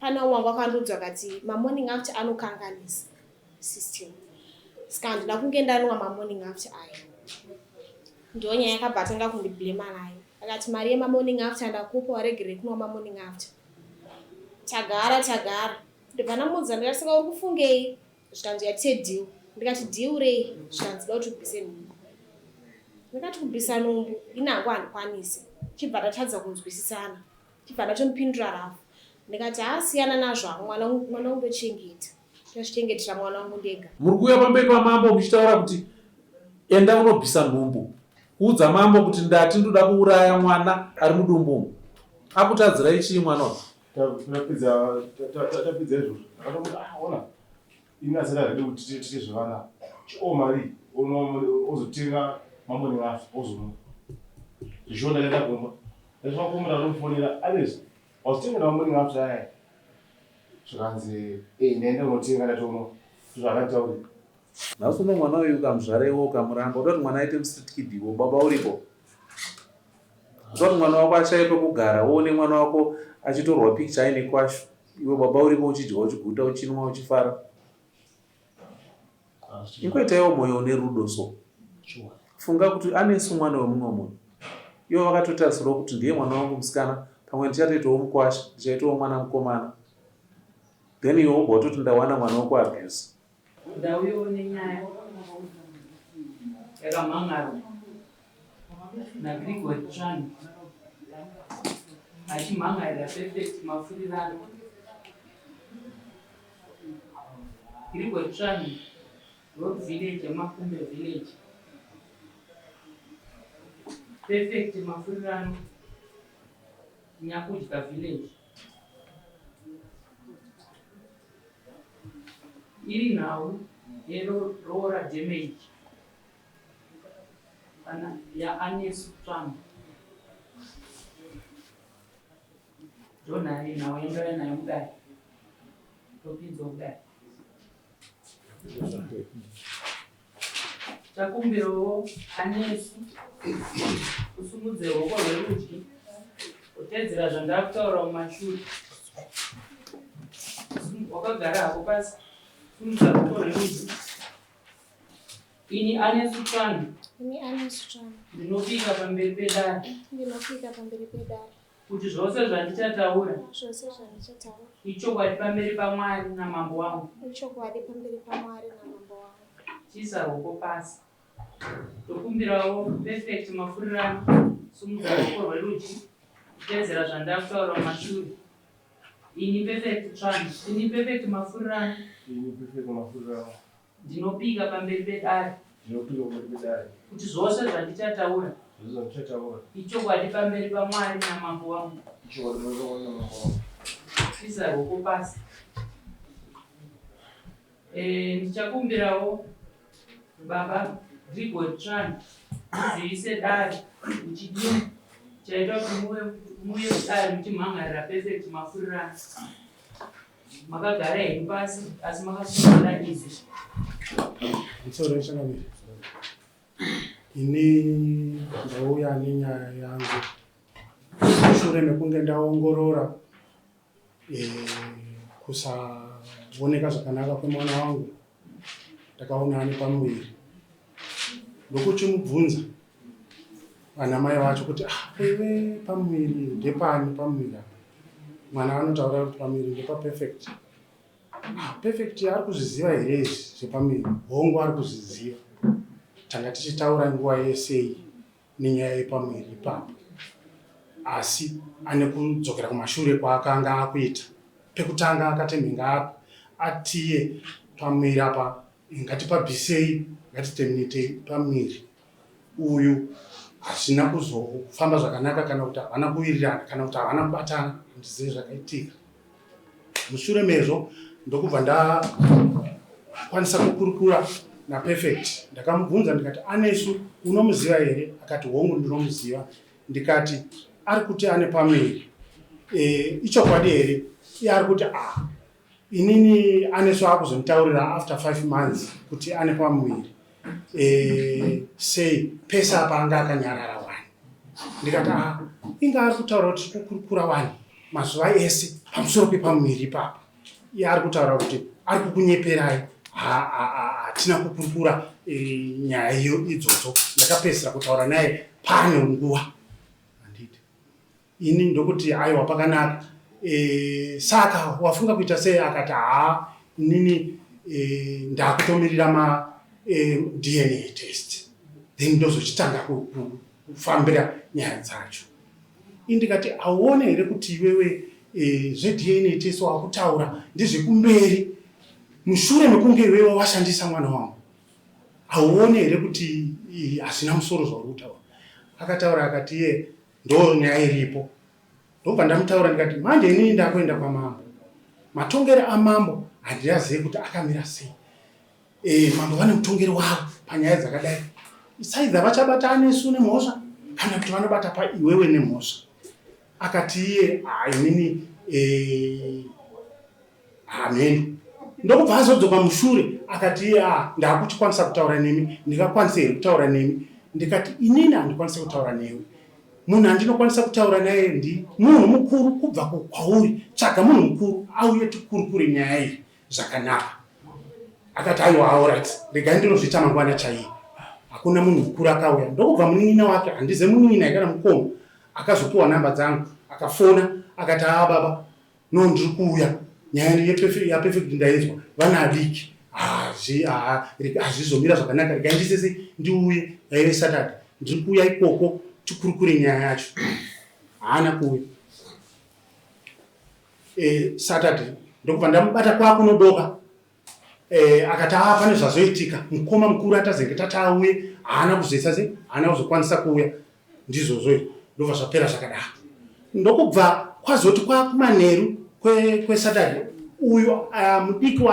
Pane umwe wangu akandiudza akati mamorning after anokanganisa system. Saka handina kunge ndanwa mamorning after aya. Ndiyo nyaya yakabva atanga kundiblema nayo. Akati mari yemamorning after ndakupa waregerei kunwa mamorning after. Tagara tagara. Ndobva ndamuudza ndikati saka uri kufungei? Zvikanzi yatise deal. Ndikati deal rei? Zvikanzi da kuti ubvise nhumbu. Ndikati kubvisa nhumbu ini hangu handikwanisi. Chibva tatadza kunzwisisana. Chibva ndatomupindura rafu. Ndikati haa siyana nazvo hangu mwana mwana wangu ndochengeta. Ndazvichengetera mwana wangu ndega. Muri kuuya pamberi pamambo muchitaura kuti enda unobvisa nhumbu. Kuudza mambo kuti ndati ndoda kuuraya mwana ari mudumbu umu. Akutadzirai chii mwana uyu? Tapedza tapedza izvozvo. Ndakatomuti ah ona ini asati arede kuti tiite zvevana. Chio mari ozotenga mambo nevafi ozonwa. Zvishuwa ndakaenda kumba. Ndasvika kumba ndatomufonera Alex wazotengera mambo nevafi aya. Zvikanzi eh ndaenda kunotenga ndatonwa. Zvakanditaurira. Nhasi uno mwana uyu ukamuzvara iwe ukamuramba uda kuti mwana aite mustreet kid iwe baba uripo. Uda kuti mwana wako ashaye pekugara uone mwana wako achitorwa picture aine kwashu iwe baba uripo uchidya uchiguta uchinwa uchifara. Ingoitaiwo moyo une rudo so. Funga kuti Anesu mwana wemumwe munhu. Ivo vakatotarisirawo kuti ndiye mwana wangu musikana pamwe ndichatoitawo mukwasha ndichaitawo mwana mukomana. Then iwe wobva watoti ndawana mwana wekuabuse. Ndauyawo nenyaya yakamhan'arwa naGregory Tsvanhu achimhan'arira Perfect Mafurirano. Gregory Tsvanhu Road Village yeMakumbe Village. Perfect Mafurirano Nyakudya Village. Iri nhau yeroora damage kana yaAnesu Tsvanhu. Ndonhari nhau yandauya nayo mudare. Topinzwa kudare. Takumbirawo Anesu usumudze ruoko rwerudyi utedzera zvandakutaura mumashure. Wakagara hako pasi, sumudza ruoko rwerudyi. Ini Anesu Tsvanhu. Ini Anesu Tsvanhu. Ndinopika pamberi pedare. Ndinopika pamberi pedare. Kuti zvose zvandichataura. Zvose zvandichataura. Ichokwadi pamberi paMwari namambo wangu. Ichokwadi pamberi paMwari namambo wangu. Chiisa ruoko pasi. Tokumbirawo Perfect Mafurirano sumudza ruoko rwerudyi kutedzera zvandakutaura mumashure. Ini Perfect Tsvanhu. Ini Perfect Mafurirano. Ini Perfect Mafurirano. Ndinopika pamberi pedare. Ndinopika pamberi pedare. Kuti zvose zvandichataura. Zvose zvandichataura. Ichokwadi pamberi paMwari namambo wangu. Ichokwadi pamberi paMwari namambo wangu. Isa ruoko pasi. Eh, ndichakumbirawo baba Grigori Tran muzivise dare muchidini chaita kuti muve kudare muchimhan'arira perfect mafurirano. Makagara henyu pasi asi makasungira izwi. Musoro changamire. Ini ndauya nenyaya yangu mushure mekunge ndaongorora eh, kusaoneka zvakanaka kwemwana wangu ndakaona ane pamuviri ndokuchimubvunza vana mai vacho kuti ah, iwe pamuviri ndepani pamuviri apa mwana anotaura kuti pamuviri ndepaperfect ah, perfect ari kuzviziva here izvi zvepamuviri hongu ari kuzviziva tanga tichitaura nguva yesei nenyaya yepamuviri ipapo asi ane kudzokera kumashure kwaakanga akuita pekutanga akatemhenga atiye pamuviri apa ngatipabvisei ngatiterminatei pamuviri uyu hazvina kuzofamba zvakanaka kana kuti havana kuwirirana kana kuti havana kubatana handizivi zvakaitika mushure mezvo ndokubva ndakwanisa kukurukura naperfect ndakamubvunza ndikati anesu unomuziva here akati hongu ndinomuziva ndikati ari kuti ane pamuviri e, ichokwadi here iye ari kuti ah Inini Anesu akuzonditaurira after 5 months kuti ane pamuviri e, sei pese apa anga akanyarara wani ndikati ah, inga ari kutaura kuti tikukurukura wani. mazuva ese pamusoro pepamuviri ipapa. Iye ari kutaura kuti ari kukunyeperai, hatina kukurukura e, nyaya iyo idzodzo. Ndakapedzisira kutaura naye pane nguva handiti ini ndokuti aiwa pakanaka e, saka wafunga kuita sei? Akati haa inini e, ndakutomirira ma e, DNA test then ndozochitanga kufambira nyaya dzacho. Ini ndikati hauone here kuti iwewe e, zveDNA test wakutaura ndezvekumberi mushure mekunge iwewe washandisa mwana wangu hauone here kuti hazvina musoro zvauri kutaura? Akataura akati iye ndo nyaya iripo. Ndobva ndamutaura ndikati manje inini ndakuenda kwamambo, matongero amambo handiazive kuti akamira sei. E, mambo vane mutongero wavo panyaya dzakadai. Isaidha vachabata anesu nemhosva kana kuti vanobata pa iwewe nemhosva. Akati iye inini e, hameno. Ndokubva azodzoka mushure akati iye a ndakuchikwanisa kutaura nemi, ndingakwanise here kutaura nemi? Ndikati inini handikwanise kutaura newe, munhu andinokwanisa kutaura naye ndi munhu mukuru kubva kwauri. Tsvaga munhu mukuru auye tikurukure nyaya iyi zvakanaka. Akati aiwa alright, regai ndinozviita mangwana chaiye. Hakuna munhu mukuru akauya. Ndokubva munin'ina wake, handize munin'ina kana mukoma, akazopiwa namba dzangu akafona akati aa baba no ndiri kuuya nyaya yaPerfect ndainzwa vana adiki hazvizomira zvakanaka regai ndisese ndiuye. Yaive Saturday, ndiri kuuya ikoko tikurukure nyaya yacho. Haana kuuya e, Saturday ndokubva ndamubata kwakunodoka e, akati aa pane zvazoitika mukoma mukuru atazenge tati auye haana kuzoisa se haana kuzokwanisa kuuya. Ndizvozvo izvo ndobva zvapera zvakadaro. Ndokubva kwazoti kwakumanheru kweSaturday uyu uh, mudiki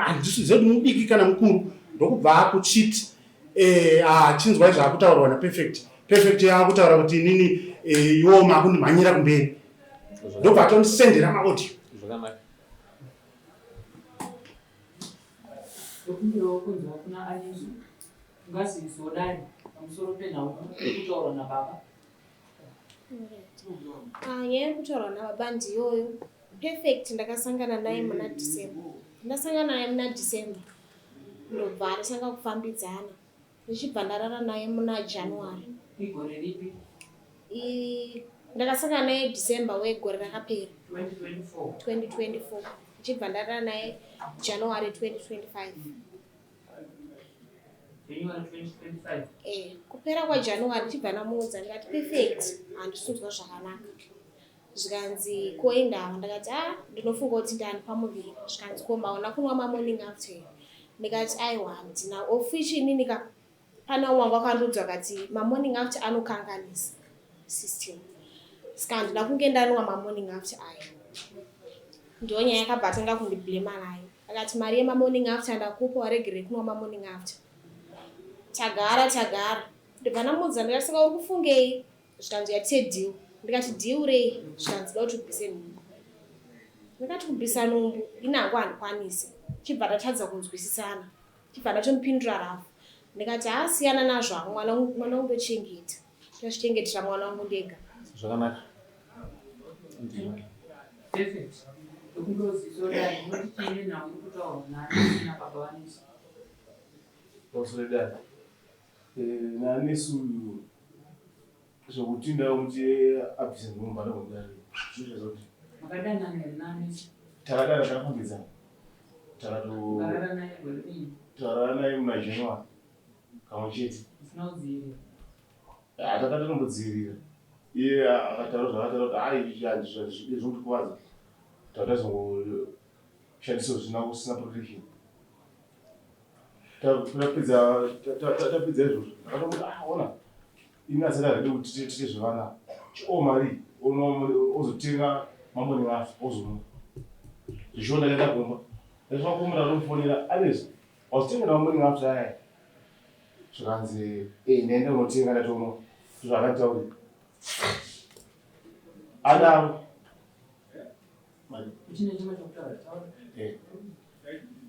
handisizive kuti mudiki kana mukuru ndokubva akuchiti eh, chinzwai zvaakutaurwa naPerfect. Perfect yaakutaura kuti inini eh, iwo makundimhanyira kumberi, ndobva atondisendera maaudio. Zvakanaka. Ndokumbirawo kunzwa kuna Anesu ungazivisawo dare pamusoro penhau iri kutaurwa nababa. Ah, nyaya iri kutaurwa nababa ndiyoyo. Perfect ndakasangana naye muna December. Ndasangana naye muna December ndobva tatanga kufambidzana ndichibva ndarara naye muna January. Igore ripi? Ndakasangana naye December wegore rakapera 2024. 2024 ndichibva ndarara naye January 2025. January 2025. Eh, kupera kwaJanuary ndichibva ndamuudza ndikati Perfect handisunzwa zvakanaka. Zvikanzi ko indava? Ndakati ah ndinofunga kuti ndani pamuviri. Zvikanzi ko maona kunwa mamorning after here? Ndikati aiwa handina. Of which inini ka pane umwe wangu akandiudza akati mamorning after anokanganisa system. Saka handina kunge ndanwa mamorning after aya. Ndiyo nyaya yakabva atanga kundiblema nayo. Akati mari yemamorning after ndakupa waregerei kunwa mamorning after. Tagara tagara. Ndobva ndamuudza ndikati saka uri kufungei? Zvikanzi yatise deal. Ndikati deal rei? Zvikanzi da kuti ubvise nhumbu. Ndikati kubvisa nhumbu ini hangu handikwanisi. Chibva tatadza kunzwisisana. Chibva ndatomupindura rafu. Ndikati haa siyana nazvo hangu mwana mwana wangu ndochengeta. Ndozvichengetera mwana wangu ndega. Zvakanaka. Ndiwe. Perfect. Ndokumbirawo dare munoti chii nenhau iri kutaurwa naAnesu nababa vaNesu. Pamusoro dare. NaAnesu uyu zvekuti ndakuti abvise nhumbu anogona kudaro. Makadanana here naAnesu? Takadana takafambidzana. Takato Mukarara naye gore rini? Takarara naye muna January kamwe chete. Musina kudzivirira. Takatonombodzivirira. Iye akataura zvakataura kuti hai izvi handizvidi zvinondikuvadza. Takatozongoshandisa zvisina kusina protection. Tapedza tapedza izvozvo ndakatomuti ah ona ini asati aredi kuti tiite zvevana chioo mari ozotenga mamorning after ozonwa zvichiona ndaenda kumba ndasvika kumba ndatomufonera Anesu wazotengera mamorning after aya zvikanzi eh ndaenda kunotenga ndatonwa zvakanditaurira adaro Uchine chimwe chokutaura taura. Eh.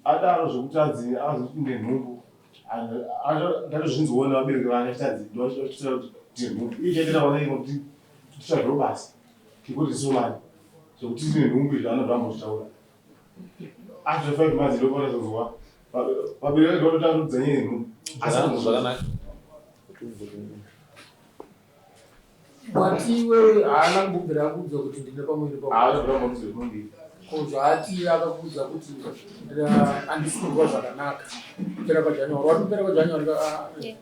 Adaro zvekuti anzi azoti ndine nhumbu ndatozvinzwawo nevabereki vake achiti ndochitaura kuti ndine nhumbu iye chaitira vana ino kuti titsvagewo basa tikuti isu mari. Zvekuti ndine nhumbu izvi anobva ambozvitaura. After 5 months ndopana zozwa. Vabereki vake vanotanga kutodza nyaya yenhumbu. Asi zvakanaka. Wati iwewe haana kumbobvira akuudza kuti ndine pamuviri pako. Haana kubvira amboudza nhumbu. Ko zvaati akakuudza kuti handisi kunzwa zvakanaka kupera kwaJanuary. Wati kupera kwaJanuary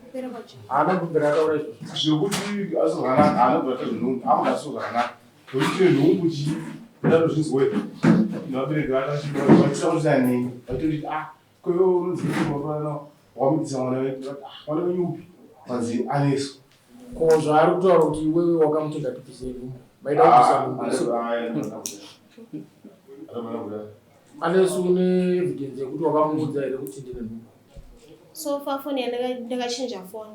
kupera kwaJanuary. Haana kumbobvira ataura izvozvo. Zvekuti asi zvakanaka haana kubvira ataura nhumbu. Haana kubvira zvakanaka. Zvekuti nhumbu chii ndatozvinzwa nevabereki vake vachida kuti anini vaitonditi ah ko iwe unonzi mapana wakamutisa mwana wedu ah mwana wenyu upi panzi Anesu. Ko zvaari kutaura kuti iwewe wakamuti ngatibvise nhumbu maida kubvisa nhumbu. Anesu une evidence yekuti wakamuudza here kuti ndine nhumbu? So far phone yandakachinja phone.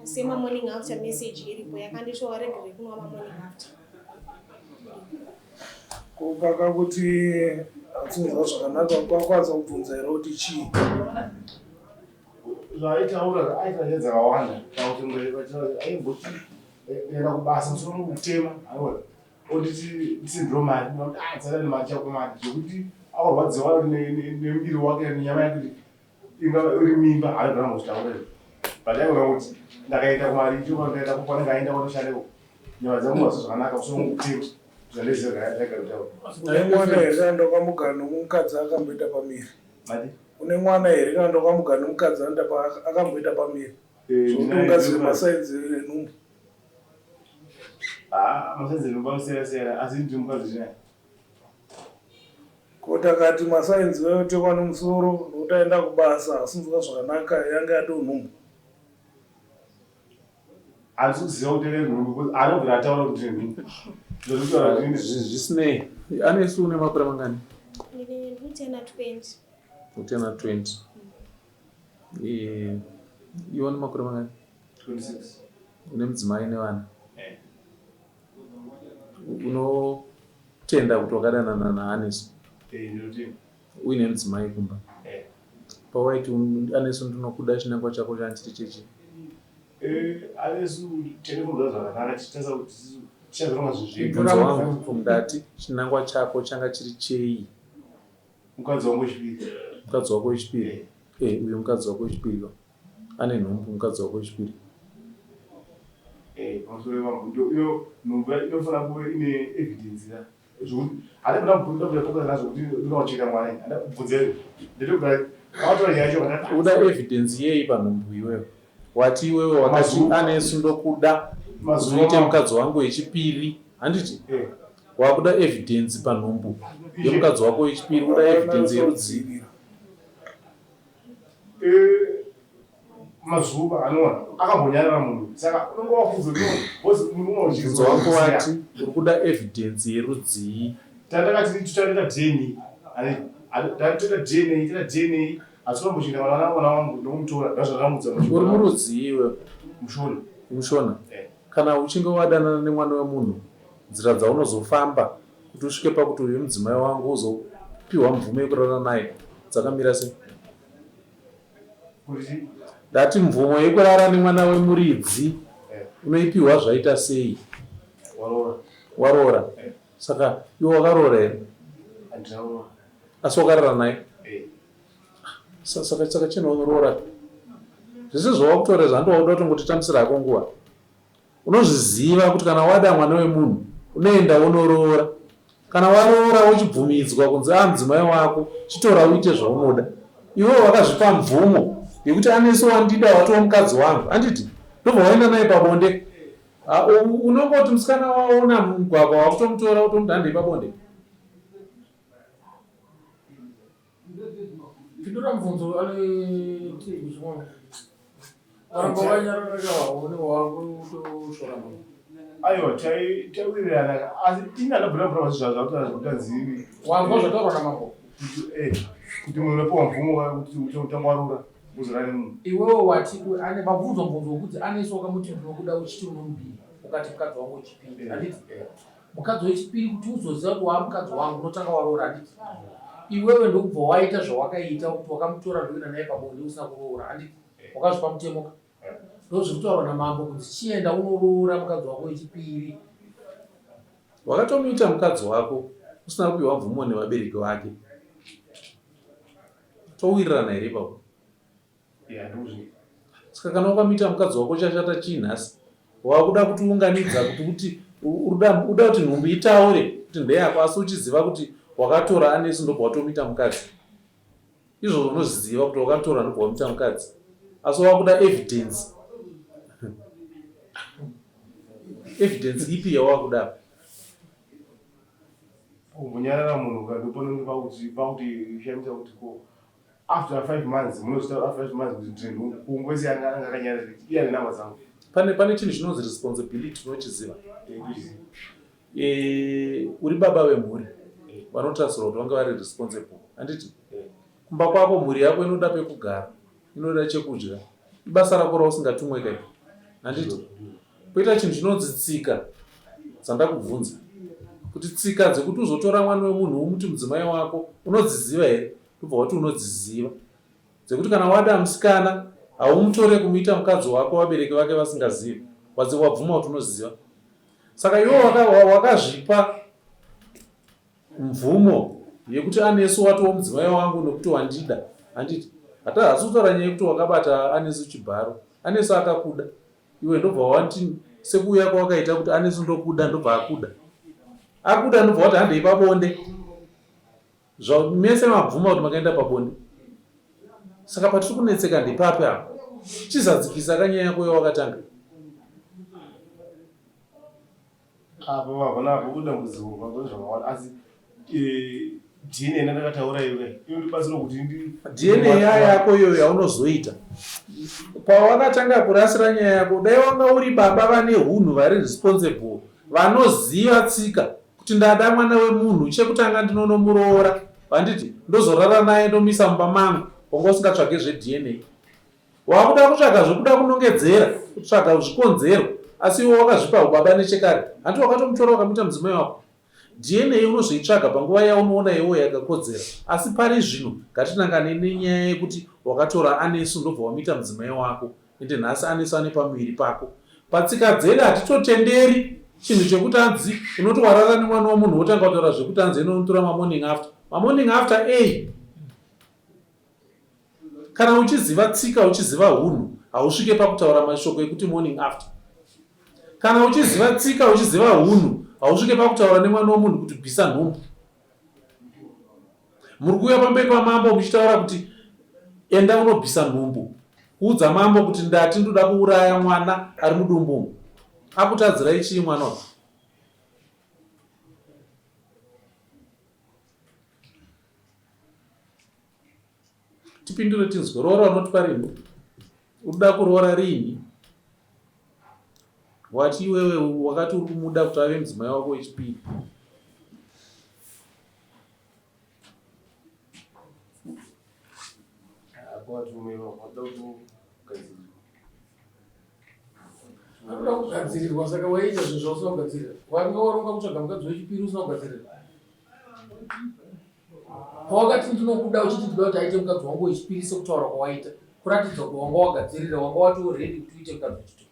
Asi yemamorning after message iripo yakandishowa waregere kunwa mamorning after. Ko paka kuti atsinzwa zvakanaka kwakwanisa kubvunza here kuti chii? Zvaaitaura aita nyaya dzakawanda pakuti aimboti enda kubasa musoro mukutema aiona onditi ndisendero mari ndinokuti ah dzada nemari chako mari zvekuti akurwadziwa nemuviri wake nenyama yake kuti ingava iri mimba haigona kuzvitaura izvo but aigona kuti ndakaenda kumari icho kana ndaenda kwanenge aenda kwanoshanda ikoko nyama dzangu hadzo zvakanaka musoro mukutema zvandaiziva Une mwana here kana ndakamugara nomukadzi akamboita pamiri? Mati? Une mwana here kana ndakamugara nomukadzi akamboita pamiri? Zvokuti ungazive masainzi enhumbu. Ah, masainzi enhumbu anosiyana siyana asi ndiri mukadzi zvinaye. Ko takati masainzi vayotekwa nomusoro nokuti aenda kubasa asinzwa zvakanaka yanga yatoo nhumbu. Handisi kuziva kuti ane nhumbu because anobvira ataura kuti ndine nhumbu. Ndozvitaura ndini. Zvisinei, Anesu une makore mangani? Ndine ndikutena 20. Kutena 20. Eh, iwe une makore mangani? 26. Une mudzimai nevana? Eh. Unotenda kuti wakadanana naAnesu? Eh, ndinotenda. Uine mudzimai kumba? Eh. Pawaiti Anesu ndinokuda chinangwa chako changa chiri chechi? Eh, Anesu tine kunzwa zvakanaka tichitasa kuti tichazoronga zvinhu zvedu. Mubvunzo wangu ndati chinangwa chako changa chiri chei? Mukadzi wangu wechipiri. Mukadzi wako wechipiri? Eh, uyu mukadzi wako wechipiri ka. Ane nhumbu mukadzi wako wechipiri. Eh, pamusoro pangu ndo iyo nhumbu inofanira kuve ine evidence ya. Zvekuti handa kuda kuda kuda nazvo kuti ndinocheka mwana ini. Handa kubvunza iyo. Ndinogara akatora nyaya yacho kana Uda evidence yei panhumbu iwewe? Wati iwewe wakati Anesu ndokuda uite mukadzi wangu wechipiri. Handiti? Eh. Wakuda evidence panhumbu yemukadzi wako wechipiri, uda evidence yerudzii? Eh, mazuva anoona akambonyarara munhu saka unonge wafunza mubvunzo wako wati uri kuda evidence yerudzii? Tandakati titaita DNA tatoita DNA toita DNA asi unombochengeta mwana mwana wangu ndomutora ndazvandamudza Uri murudzii iwe? Mushona. Mushona. Eh. Kana uchinge wadanana nemwana wemunhu nzira dzaunozofamba kuti usvike pakuti uyu mudzimai wangu uzopiwa mvumo yekurara naye dzakamira sei? Ndati mvumo yekurara nemwana wemuridzi unoipiwa zvaita sei? Waroora. Saka iwe wakaroora here? Asi wakarara naye? Saka saka chino unoroora. Zvese zvawakutora izvi handiwakuda kutongotitambisira hako nguva. Unozviziva kuti kana wada mwana wemunhu unoenda wonoroora. Kana waroora wochibvumidzwa kunzi a mudzimai wako chitora uite zvaunoda. Iwewe wakazvipa mvumo yekuti Anesu wandida watova mukadzi wangu handiti? Ndobva waenda naye pabonde. Unongoti musikana waona mumugwagwa wakutomutora wotomuti handei pabonde. Pindura mubvunzo ane chimwe. Waramba wanyarara waone wakutoshora munhu. Aiwa taiwirirana asi ini andabvira mvura pasi zvazvakutaura zvekuti Wanzwa zvataurwa namambo. Eh, kuti munhu unopiwa mvumo kuti utangwarura uzorare munhu. Iwewe wati ane mabvunzo mubvunzo wekuti Anesu wakamuti ndinokuda uchiti unomudii ukati mukadzi wangu wechipiri. Handiti? Mukadzi wechipiri kuti uzoziva kuti waamukadzi wangu unotanga waroora handiti? Iwewe ndokubva waita zvawakaita kuti wakamutora ndokuenda naye pabonde usina kuroora handiti? Wakazvipa mutemo ka? Ndozviri kutaurwa namambo kunzi chienda unoroora mukadzi wako wechipiri. Wakatomuita mukadzi wako usina kupiwa mvumo nevabereki vake. Towirirana here ipapo? Saka kana ukamuita mukadzi wako chashata chii nhasi? Wakuda kutiunganidza kuti kuti uda kuti nhumbu itaure kuti ndeyako asi uchiziva kuti wakatora Anesu ndobva watomuita mukadzi. Izvozvo unozviziva kuti wakatora ndobva wamuita mukadzi asi wakuda evidence. Evidence ipi yawakuda? Kumbonyarara munhu kandopanonge pakuti pakuti shamisa kuti ko after 5 months munozvitaura after 5 months kuti ndine nhumbu kungwese anga anga akanyarara iye ane namba dzangu. Pane pane chinhu chinonzi responsibility unochiziva? Eh, uri baba vemhuri vanotarisirwa kuti vange vari responsible handiti? Kumba kwako mhuri yako inoda pekugara, inoda chekudya, ibasa rako rausingatumwe kai handiti? Poita chinhu chinonzi tsika dzandakubvunza kuti tsika dzekuti uzotora mwana wemunhu umuti mudzimai wako unodziziva here? Ndobva wati unodziziva dzekuti kana wada musikana haumutore kumuita mukadzi wako vabereki vake vasingazivi, wabvuma kuti unoziva. Saka iwe wakazvipa mvumo yekuti Anesu watova mudzimai wangu nekuti wandida handiti? Hatasi kutaura nyaya yekuti wakabata Anesu chibharo. Anesu akakuda iwe ndobva wati sekuuya kwawakaita kuti Anesu ndokuda ndobva akuda. Akuda ndobva wati handei pabonde. Zva mese mabvuma kuti makaenda pabonde. Saka patiri kunetseka ndepapi apa? Chizadzikisa ka nyaya yako yawakatanga. Apa vavona apo kudambudziko vavona zvakawanda asi eh, DNA ndakataura iwe inondibatsira kuti ndi DNA yako iyoyo yaunozoita pawakatanga kurasira nyaya yako dai wanga uri baba vane hunhu vari responsible vanoziva tsika kuti ndada mwana wemunhu chekutanga ndinonomuroora handiti ndozorara naye ndomisa mumba mangu wanga usingatsvage zveDNA wakuda kutsvaga zvekuda kunongedzera kutsvaga zvikonzero asi iwe wakazvipa ubaba nechekare hanti wakatomutora wakamuita mudzimai wako DNA unozoitsvaga panguva yaunoona iwo yakakodzera asi pari zvino ngatinangane nenyaya yekuti wakatora Anesu ndobva wamuita mudzimai wako Ende nhasi Anesu ane pamuviri pako. Patsika dzedu hatitotenderi chinhu chekuti anzi unoti warara nemwana wemunhu wotanga kutaura zvekuti anzi eno unotora mamorning after. Mamorning after ei? Kana uchiziva tsika uchiziva hunhu hausvike pakutaura mashoko ekuti morning after. Kana uchiziva tsika uchiziva hunhu hausvike pakutaura nemwana wemunhu kuti bvisa nhumbu. Muri kuuya pamberi pamambo muchitaura kuti enda unobvisa nhumbu. Kuudza mambo kuti ndati ndoda kuuraya mwana ari mudumbu umu. Akutadzirai chii mwana uyu? Tipindure tinzwe. Roora unotipa rini? Unoda kuroora rini? Wati iwewe wakati uri kumuda kuti ave mudzimai wako wechipiri. Anoda kugadzirirwa saka waiita zvinhu zvausina kugadzirira. Wanga waronga kutsvaga mukadzi wechipiri usina kugadzirira. Pawakati ndinokuda uchiti ndinoda kuti aite mukadzi wangu wechipiri sekutaura kwawaita kuratidza kuti wanga wagadzirira wanga watoo ready kuti uite mukadzi wechitwo.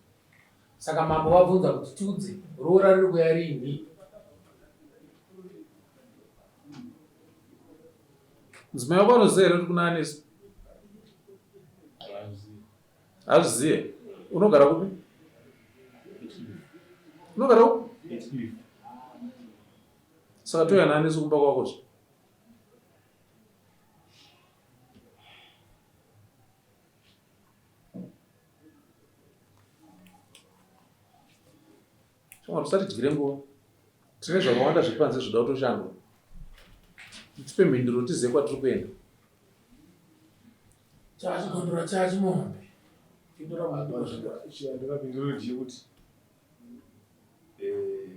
Saka mambo vabvunza kuti tiudze roora riri kuya rinhi? Mudzimai wako anoziva here kuti kuna Anesu? Hazvizive. Unogara kupi? Unogara kupi? Saka touya naAnesu kumba kwako zve? Shamwari usatidyire nguva. Tine zvakawanda zviri panze zvoda kutoshandwa. Tipe mhinduro tizive kwatiri kuenda. Chachigondora chachimombe. Pindura mhinduro. Chandakapindura ndechekuti eh,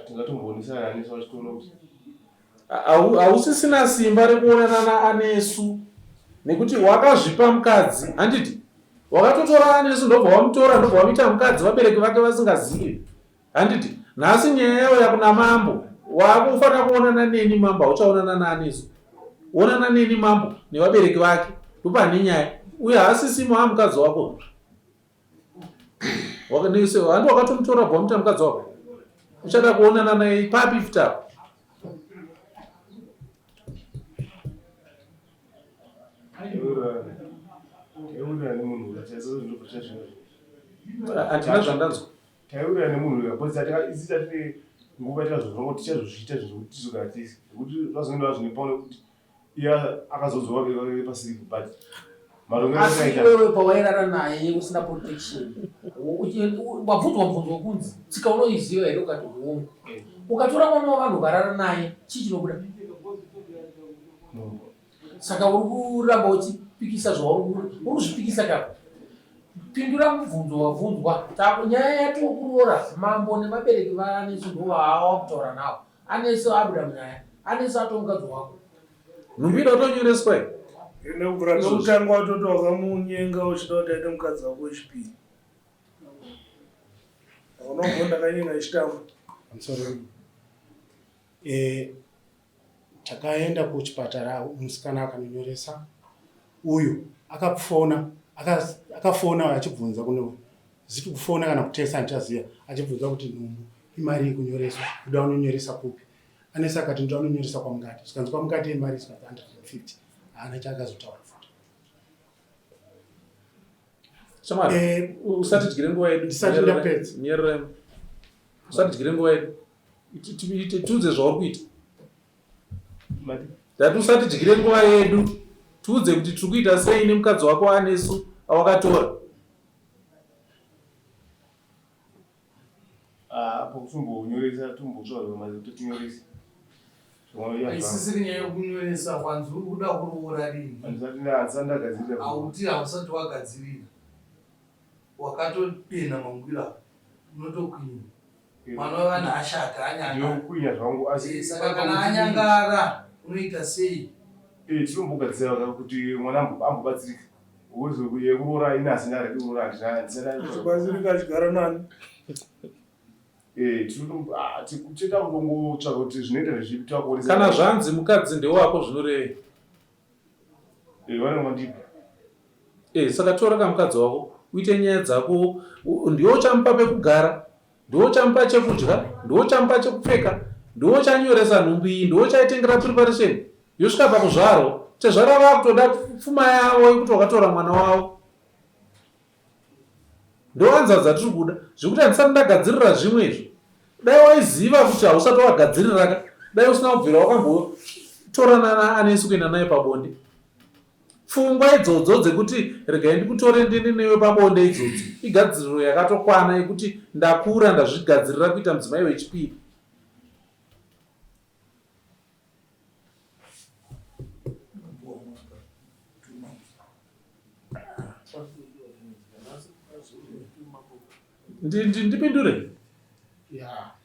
tingatombonisana anesu vachitoona kuti hausisina simba rekuonana naanesu nekuti wakazvipa mukadzi handiti wakatotora anesu ndobva wamutora ndobva wamuita mukadzi vabereki vake vasingazivi handiti nhasi nyaya yauya kuna mambo wakufanira kuonana neni mambo hauchaonana naanesu onana neni mambo nevabereki vake ndopane nyaya. Uye haasisimo amukadzi wako. Handi wakatomutora bva wamuita mukadzi wako. Uchada kuonana naye papi futi apa? Handina zvandanzwa. Taiwirirana nemunhu uya because isi tatine nguva tikazozwa kuti tichazozviita zvinhu zvekuti tizogara tese zvekuti zvazonge zvazvinepaona kuti iye akazodzoka pasiripo but asi iwewe pawairara naye usina protection wabvunzwa mubvunzo wekunzi tsika unoiziva here ukati hongu eh. ukatora mwana wavanhu ukarara naye chii chinobuda saka uri kuramba uchipikisa zvauri uri kuzvipikisa ka pindura mubvunzo wabvunzwa nyaya yatokuroora mambo nemabereki vaanesu ndovaawa kutaura nawo anesu abuda munyaya anesu ato mukadzi wako nhumbi ida kutonyoreswa ende kubvira pekutanga watoti wakamunyenga uchida kuti aite mukadzi wako wechipiri aunobvo ndakanyenga ichitamba Eh, takaenda kuchipatara musikana akanonyoresa uyu akafona akafona achibvunza kune ziti kufona kana kutesa andichaziva achibvunza kuti nhumbu imari yekunyoreswa kuda unonyoresa kupi anese akati ndoda unonyoresa kwamukati zvikanzi kwamukati imari zvikanzi 150 haana chaakazotaura futi Shamwari, eh, usatidyire nguva yedu. Ndisati ndapedza. Nyereremo. Usatidyire nguva yedu. Tiudze zvauri kuita. Ndati usatidyire nguva yedu. Tiudze kuti tiri kuita sei nemukadzi wako anesu awakatora. Ah, apo kutombonyoresa tombotsvaga mari kuti tinyorese. Haisisiri nyaya yekunyoresa kwanzi uri kuda kuroora rini. Handisati ndagadzirira. Hauti hausati wagadzirira. Wakatodenha mangwira unotokwinya. Mwana wevanhu ashata anyangara. Ndinokwinya zvangu asi eh, saka kana anyangara unoita sei? Eh, tinombogadzira kuti mwana ambobatsirika. Yekuroora ini asi ndari kuroora handina. Kubatsirika achigara nani? Eh, ah, tinoda kutongotsvaga kuti zvinoita ndezvipi takuonesa. Kana zvanzi mukadzi ndewako zvinorevei? Eh, vanenge vandipa. Eh, saka tora kamukadzi wako uite nyaya dzako, ndiwe uchamupa pekugara, ndiwe uchamupa chekudya, ndiwe uchamupa chekupfeka, ndiwe uchanyoresa nhumbu iyi, ndiwe uchaitengera preparation yosvika pakuzvarwa. Tezvara vakutoda pfuma yavo yekuti wakatora mwana wavo. Ndoanza dzatiri kuda zvekuti handisati ndagadzirira zvimwe izvo. Dai waiziva kuti hausati wagadzirira ka dai usina kubvira wakambotorana naAnesu kuenda naye pabonde. Pfungwa idzodzo dzekuti regai ndikutore ndiende newe pabonde idzodzo igadziriro yakatokwana yekuti ndakura ndazvigadzirira kuita mudzimai wechipiri. Ndipindure.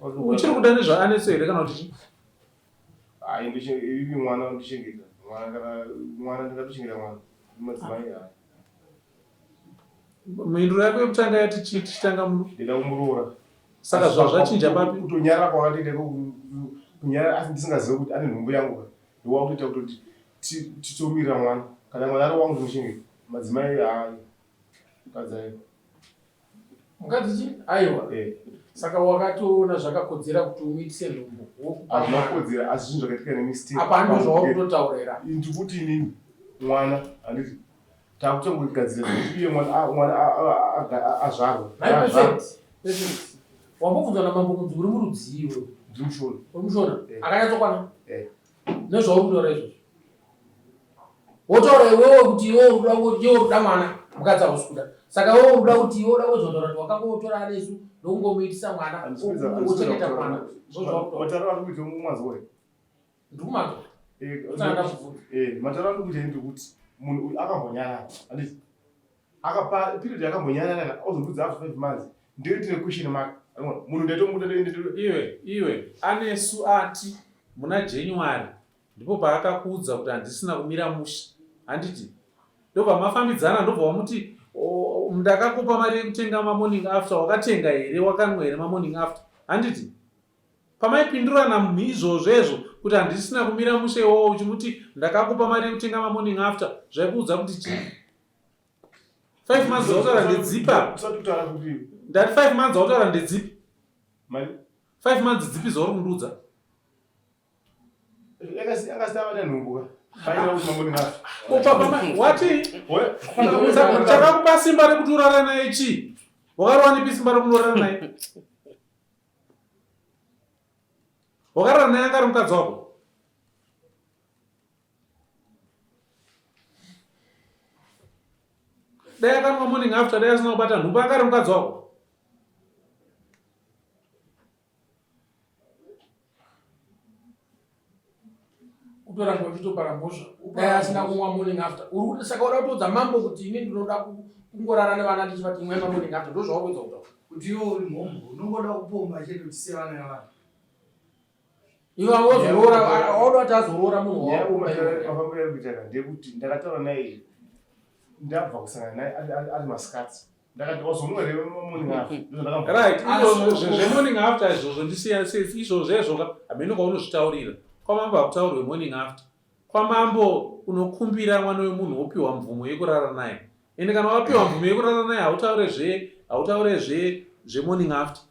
Uchiri kuda nezvaAnesu here kana kuti chii? Hayi ndichenge mwana ndichengeta mwana kana mwana ndingatochengeta mwana madzimai hayi. Mhinduro yako yekutanga yati chii tichitanga muno? Ndida kumuroora. Saka zvazvachinja papi? Kutonyarara kwakatoita kunyarara asi ndisingazive kuti ane nhumbu yangu ndowakutoita kutoti titomirira mwana kana mwana ari wangu ndinochengeta madzimai hayi mukadzi aiwa. Mukadzi chi? Aiwa. Eh. Saka wakatoona zvakakodzera kuti umuitise nhumbu. Hazvina kukodzera asi zvinhu zvakaitika nemistake. Apa ndizvo zvauri kutotaura here? Ndikuti inini mwana handiti takutongogadzira kuti iye mwana mwana azvarwe. Perfect. Wambobvunzwa namambo kunzi uri murudzii iwe? Ndiri mushona. Uri mushona? Eh. Akanyatsokwana? Eh. Nezvauri kutaura izvozvo. Wotaura iwewe kuti iwe uri kuda kuti iwe uri kuda mwana mukadzi hausi kuda. Saka iwewe uri kuda kuti iwe uda kuzotaura kuti wakangotora Anesu ndokungomuitisa mwana wochengeta mwana. Ndozvauri kutaura. Mataura ari kuita mumazwa here? Ndiri kumanzwa. Eh, Ndosaka ndakubvunza. Eh, mataura ari kuita ndekuti munhu uyu akambonyarara. Handiti? Akapa period yakambonyarara ozobudza after 5 months. Ndiyo tine question mark. Munhu ndaitomuda ndoende Iwe, iwe, Anesu ati muna January Ndipo paakakuudza kuti handisina kumira mushe handiti? Ndobva mafambidzana ndobva wamuti ndakakupa mari yekutenga mamorning after wakatenga here wakanwa here mamorning after handiti? Pamaipindurana izvozvo ezvo kuti handisina kumira mushe iwowo uchimuti ndakakupa mari yekutenga mamorning after zvaikuudza kuti chii? Five months dzautaura ndedzipi apa? Ndati five months dzautaura ndedzipi? Five months dzipi zvauri kundiudza? Wati chakakupa simba rekuti urara naye chii? Wakarowanepi simba rekunorara naye? Wakarara naye anga ari mukadzi wako? Dai akanwa morning after dai asina kubata nhumbu anga ari mukadzi wako? Kutoramba uchitopara mhosva dai asina kumwa morning after. Uri kuti saka uda kutoudza mambo kuti ini ndinoda kungorara nevana ndichivati imwai mamorning after ndozvauri kuedza kutaura. Kuti iwe uri mhombwe unongoda kupomba chete uchisiya vana vevanhu. Iwe wozoroora wauda kuti azoroora munhu wawakumba iwe. Mafambiro ari kuita ndekuti ndakataura naye ndabva kusangana naye ari masikati ndakati wazomwa here morning after right izvozvo zvemorning after izvozvo ndisiya izvozvo zvezvo ka hameno kwaunozvitaurira kwamambo hakutaurwe morning after kwamambo unokumbira mwana wemunhu wopiwa mvumo yekurara naye ende kana wapiwa mvumo yekurara naye hautaure zve hautaure zve zvemorning after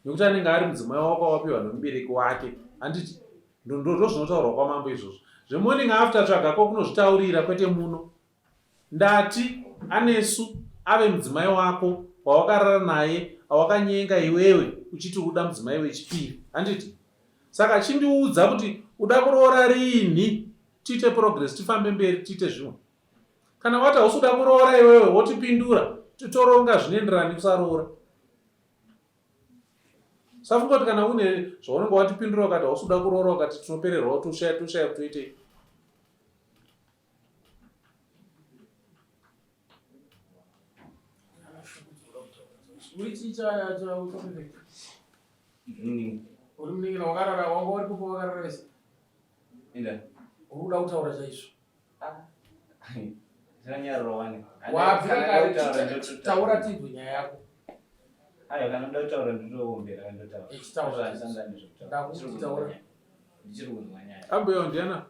nekuti anenge ari mudzimai wako wapiwa nemubereki wake handiti ndozvinotaurwa kwamambo izvozvo zvemorning after tsvaga ko kunozvitaurira kwete muno Ndati Anesu ave mudzimai wako wawakarara naye awakanyenga iwewe uchiti uda mudzimai wechipiri handiti? Saka chindiudza kuti uda kuroora riinhi tiite progress tifambe mberi tiite zvimwe. Kana wati hausi kuda kuroora iwewe wotipindura toronga zvinoenderana nekusaroora. Usafunga kuti kana une zvaunenge watipindura ukati hausi kuda kuroora ukati tinopererwa toshaya toshaya kuti toitei. Uri munin'ina wakarara wanga uri kupo wakarara vese Enda. Uri kuda kutaura chaizvo. Zvanyarura wani. Wabvira kare taura tinzwe nyaya yako. Ayo kana ndoda kutaura ndotoombera ndotaura. Echitaura. Ndakuti taura. Ndichiri kunzwa nyaya. Ambuya ndiana?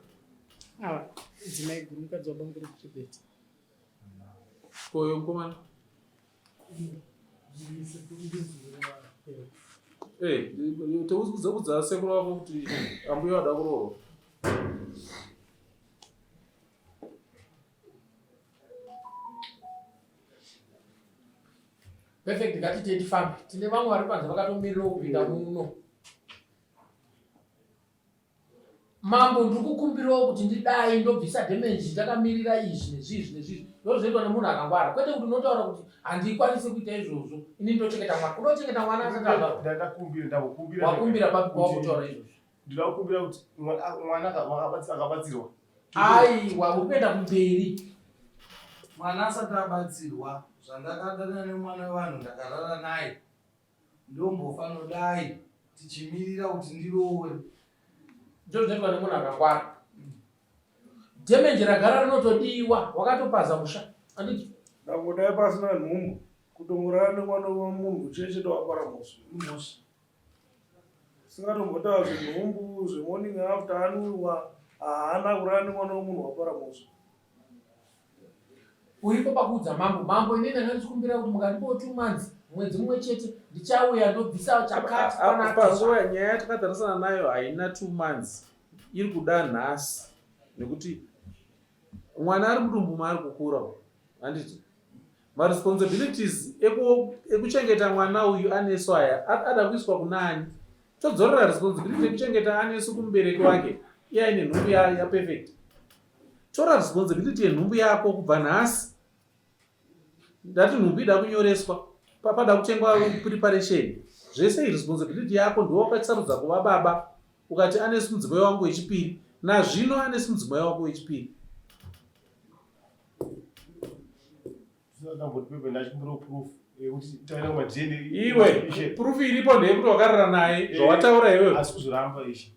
Ava dzimai guru mukadzi wabamukuru kuchibeti. Koyo mukomana? Eh, teuza kudza sekuru wako kuti ambuya wada kuroorwa. Perfect, ngatitei tifambe. Tine vamwe vari panze vakatomirira kupinda muno. Mambo ndiri kukumbirawo kuti ndidai ndobvisa damage ndakamirira izvi nezvizvi nezvizvi ndozvinoitwa nemunhu akangwara kwete kuti unotaura kuti handikwanisi kuita izvozvo ini ndochengeta mwana unochengeta mwana asati azvarwa Ndakakumbira ndakukumbira wakumbira papi pawakutaura izvozvo ndinoda kukumbira kuti mwana akabatsirwa aiwa uri kuenda kumberi mwana asati abatsirwa zvandakadana nemwana wevanhu ndakarara naye Ndombofanodai tichimirira kuti ndiroore. Ndozvinoitwa nemunhu akangwara. Damage ragara rinotodiwa wakatopaza musha. Anditi? Ndangodai pasina nhumbu kutongorara nemwana wemunhu chete towapara mhosva. Mhosva. Singatombotaura zvenhumbu zvemorning after anwiwa haana kurara nemwana wemunhu wapara mhosva. Uripo pakuudza mambo, mambo inini ndanga ndichikumbira kuti mukandipawo two months, mwedzi mumwe chete, ndichauya ndobvisa chakati panapa. Panguva nyaya yatakatarisana nayo haina two months, iri kuda nhasi nekuti mwana ari mudumbu maari kukura handiti maresponsibilities ekuchengeta mwana uyu anesu aya ada kuiswa kunani todzorera responsibility yekuchengeta anesu kumubereki wake iye aine nhumbu yaperfect Tora responsibility yenhumbu yako kubva nhasi. Ndati nhumbu ida kunyoreswa, pada kutengwa preparation. Zvese responsibility yako ndiwe wakasarudza kuva baba ukati Anesu mudzimai wangu wechipiri. Nazvino Anesu mudzimai wako wechipiri. Iwe proof iripo ndeyekuti wakarara naye eh, zvawataura iwewe. Asi kuzoramba ichi.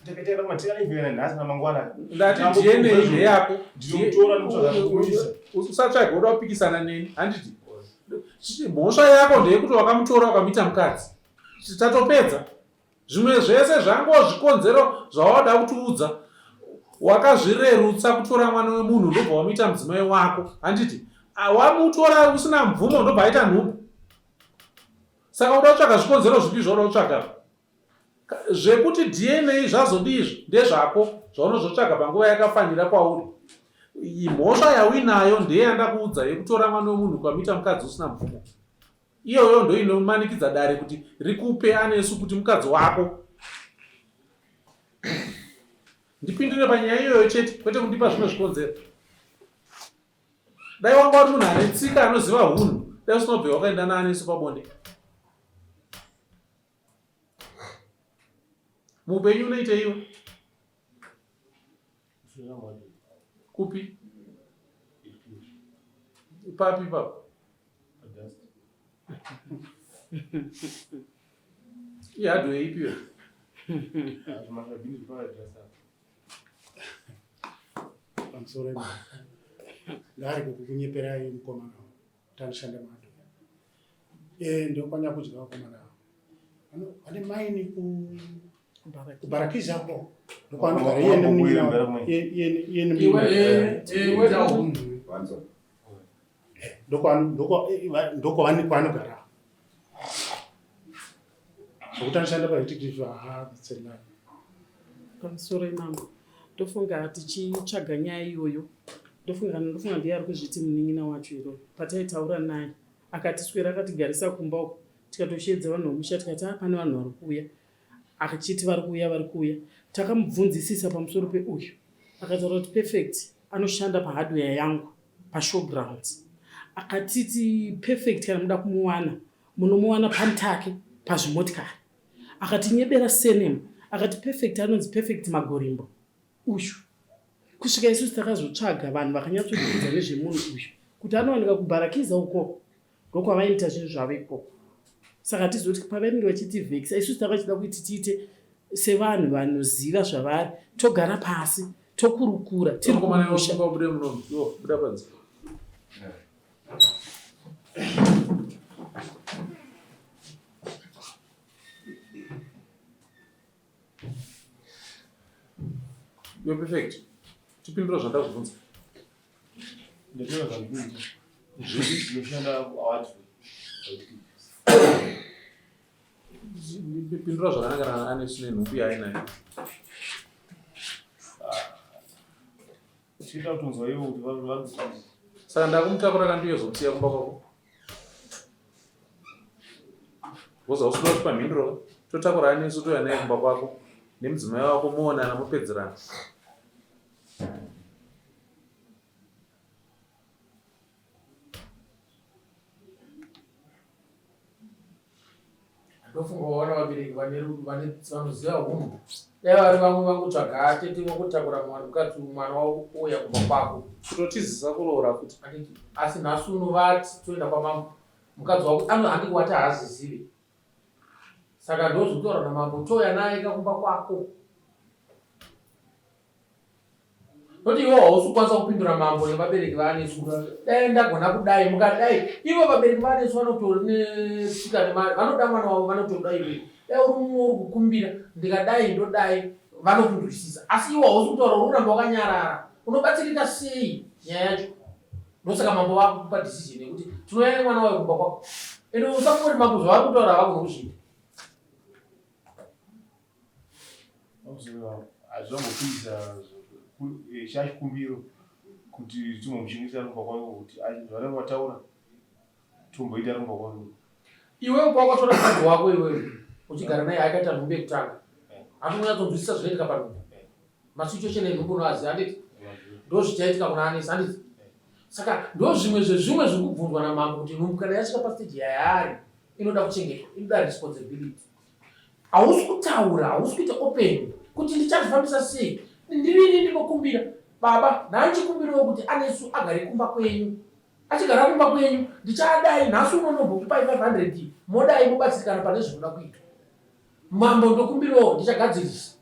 Ndakaita kumatika ivena nhasi na mangwana. Ndati DNA ndeyako. Ndinotora nokutsvaga kuisa. Usatsvage uda kupikisana neni. Handiti. Mhosva yako ndeyekuti wakamutora ukamuita mukadzi. Tatopedza. Zvimwe zvese zvango zvikonzero zvawada kutiudza. Wakazvirerutsa kutora mwana wemunhu ndobva wamuita mudzimai wako handiti? Wamutora usina mvumo ndobva aita nhumbu. Saka uda kutsvaga zvikonzero zvipi zvauda kutsvaga? Zvekuti DNA zvazodii izvo ndezvako zvaunozotsvaga panguva yakafanira kwauri. Mhosva yauinayo ndeyandakuudza yekutora mwana wemunhu ukamuita mukadzi usina mvumo. Iyoyo ndoinomanikidza dare kuti rikupe Anesu kuti mukadzi wako. Ndipindure panyaya iyoyo chete kwete kundipa zvimwe zvikonzero. Dai wanga uri munhu ane tsika anoziva hunhu dai usina kubve wakaenda naAnesu pabonde. Muupenyu unoita iwe kupi papi ipapo ihadwe ipi iyo pamusoro ngaari kukunyeperai mukomana kuti anoshanda muhardware eh, ndokwanyakudya vakomana ava vane maini kubarakiza ko ndokwanogara iye nemunin'ina iye nemunin'ina ndokwaanogara zvokuti anoshanda pahetigrief haatselai pamusoro imambo ndofunga tichitsvaga nyaya iyoyo ndofunga ndofunga ndiye ari kuzviti munin'ina wacho iro pataitaura naye akatiswera akatigarisa kumba uko tikatosheedza vanhu vomusha tikati a ah, pane vanhu vari kuuya achiti vari kuuya vari kuuya takamubvunzisisa pamusoro peuyu akataura kuti perfect anoshanda pahardware yangu pashowgrounds akatiti perfect kana muda kumuwana munomuwana pantake pazvimotikari akatinyebera surname akati perfect anonzi perfect magorimbo uyu kusvika isusu takazotsvaga vanhu vakanyatsodzidza nezvemunhu uyu kuti anowanika kubharakiza uko ndokwavaita zvinhu zvavo ikoko saka hatizoti pavanenge vachitivhekisa isusu tanga tichida kuti tiite sevanhu vanoziva zvavari togara pasi tokurukura tiri kumusha You're perfect. Tipindura zvandakubvunza. Pindura zvakanaka kana ane sine nhumbu yaainayo. Tichida kutonzwa ivo kuti vari kuti. Saka ndakumutakura kandiyozomusiya kumba kwako. Woza usina kutipa mhinduro totakura anesu touya naye kumba kwako nemudzimai wako moonana mopedzerana. Ndofunga waona vabereki vanoziva hunhu dai vari vamwe vangotsvaga atete vokutakura mwana mukadzi mwana wavo ouya kumba kwako kutotizisa kuroora futi asi nhasi uno vati toenda kwamambo mukadzi wako ano handi wati haazizive saka ndozvekutaura namambo touya naye kakumba kwako Noti iwe hausi kukwanisa kupindura mambo nevabereki vaAnesu. Dai ndagona kudai mukadai. Ivo vabereki vaAnesu vanotori netsika nemari. Vanoda mwana wavo vanotoda iwe. Dai uri mumwe uri kukumbira ndikadai ndodai vanokunzwisisa. Asi iwe hausi kutaura uri kuramba wakanyarara. Unobatsirika sei nyaya yacho? Ndosaka mambo vakupa decision yekuti tinouya nemwana wayo kumba kwako. Ende usafunga kuti mambo zvavari kutaura havagoni kuzviita. Hazvambopinza chachikumbiro kuti timbomuchengetera kumba kwavo kuti zvavanenge vataura tomboita kumba kwavo. Iwewe pawakatora mukadzi wako iwewe uchigara naye akaita nhumbu yekutanga hatinonyatsonzwisisa zvinoitika panhumbu masituation enhumbu unoaziva handiti ndozvichaitika kuna anesi handiti saka ndozvimwe zvezvimwe zviri kubvunzwa namambo kuti nhumbu kana yasvika pasteji yayaari inoda kuchengetwa inoda responsibility hausi kutaura hausi kuita open kuti ndichazvifambisa sei ndirini ndinokumbira baba nhanchikumbirawo kuti anesu agare kumba kwenyu achigara kumba kwenyu ndichadai nhasi uno nombokupai 500 modai mobatsirikana pane zvinoda kuitwa mambo ndokumbirawo ndichagadzirisa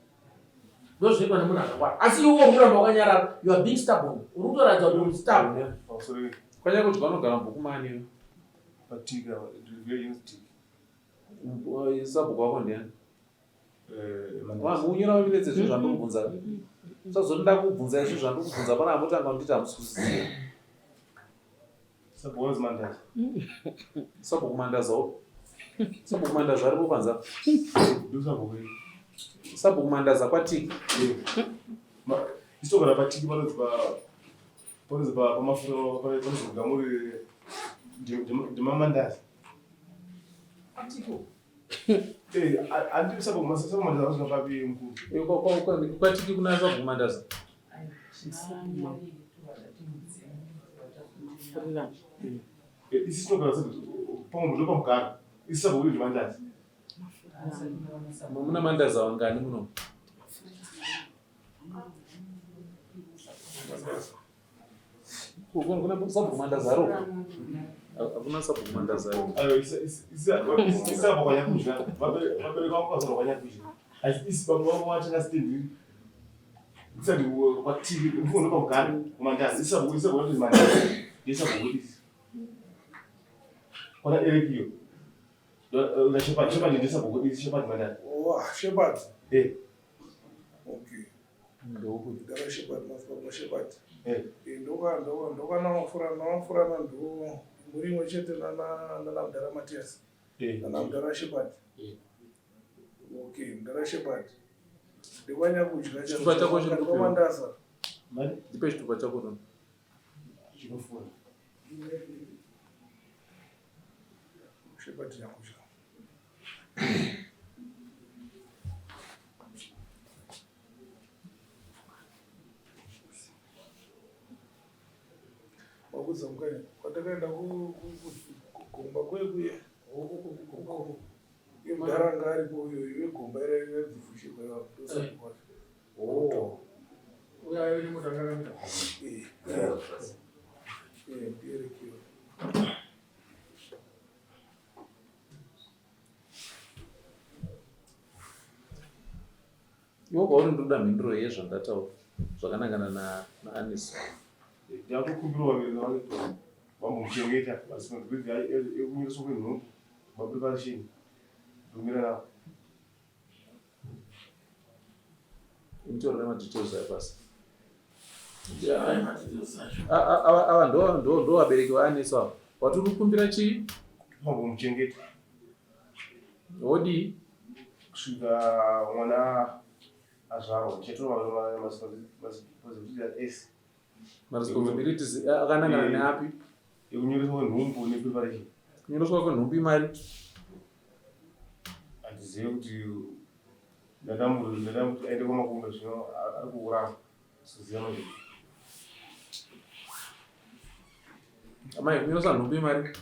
ndozvinoitwa nemunhu akakwana asi iwe uri kuramba wakanyarara you are being stubborn uri kutoratidza kuti uri stubborn kwanyanya kuti vanogara mubhuku mani patika Sabhuku wako ndiani? Eh, Unyora minutes zvinhu zvandokubvunza. Usazoti ndakubvunza izvi zvandikubvunza pana amotanga kunditi hamusi kuziva. Sabhuku Mandaza. Sabhuku Mandaza upi? Sabhuku Mandaza aripo panza. Ndosabhuku. Sabhuku Mandaza kwatiki. Isogara patiki panonzi pa panonzi pa pamafura panonzi gamuri ndimamandaza. Patiko. Eh, andi sabhuku Mandaza anozwa papi mkuru. Kwatiki kuna Sabhuku Mandaza. Isi tinogara pamwe ndopamugara. Isi sabhuku ndimandaza. Muna Mandaza wangani muno? Kuna sabhuku Mandaza ro? Hakuna sabhuku Mandaza ro. Ayo isi sabhuku kwanyakuzha. Vabereki vangu vazorwa kwanyakuzha. Asi isi baba vangu vatenga stendi. Isati kwatiri ndiko ndopamugara kumandaza. Isi sabhuku isi sabhuku ndimandaza. Isi sabhuku isi. Kwana Erikiyo. Na Shepard, Shepard ndi sabhuku isi Shepard Mandaza. Oh, Shepard. Eh. Okay. Ndokuti. Ndara Shepard, madzibaba Shepard. Eh. Eh, ndoka ndoka ndoka nawafura nawafurana ndo muri imwe chete nana nana mudhara Matias. Eh. Nana mudhara Shepard. Eh. Okay, mudhara Shepard. Ndikwanyakudya Chitupa chako chiri kupi? Mandaza. Mari Ndipe chitupa chako tona. chinofura. Shepard nyakudya. Wakudza mukanya kwatakaenda kugomba kwekuye iye mudhara anga aripo uyo wegomba iradzifushirwa ndosati kwacho. Oh. Uya ayo nemota ngakamira. Eh, eh, ndiyerekiwa. Iwe kwauri ndoda mhinduro yezvandataura zvakanangana naAnisi. Ndakukumbirawo vabereki vangu vambomuchengeta responsibility yekunyoreswa kwenhumbu mapreparation ndomira navo. Nditorere madetails ayo pasi. Yeah, madetails acho. Ava ndo vabereki vaAnisi ava. Watiri kukumbira chii? Vambomuchengeta Wodii? kusvika mwana azvarwa ndichatora maresponsibility ese Maresponsibilities akanangana neapi? ekunyoreswa kwenhumbu nepreparation. Kunyoreswa kwenhumbu imari? Handizive kuti ndadamuti aende kwamakumbe zvino ari kuuramba siziva manje. Amai, kunyoresa nhumbu imari?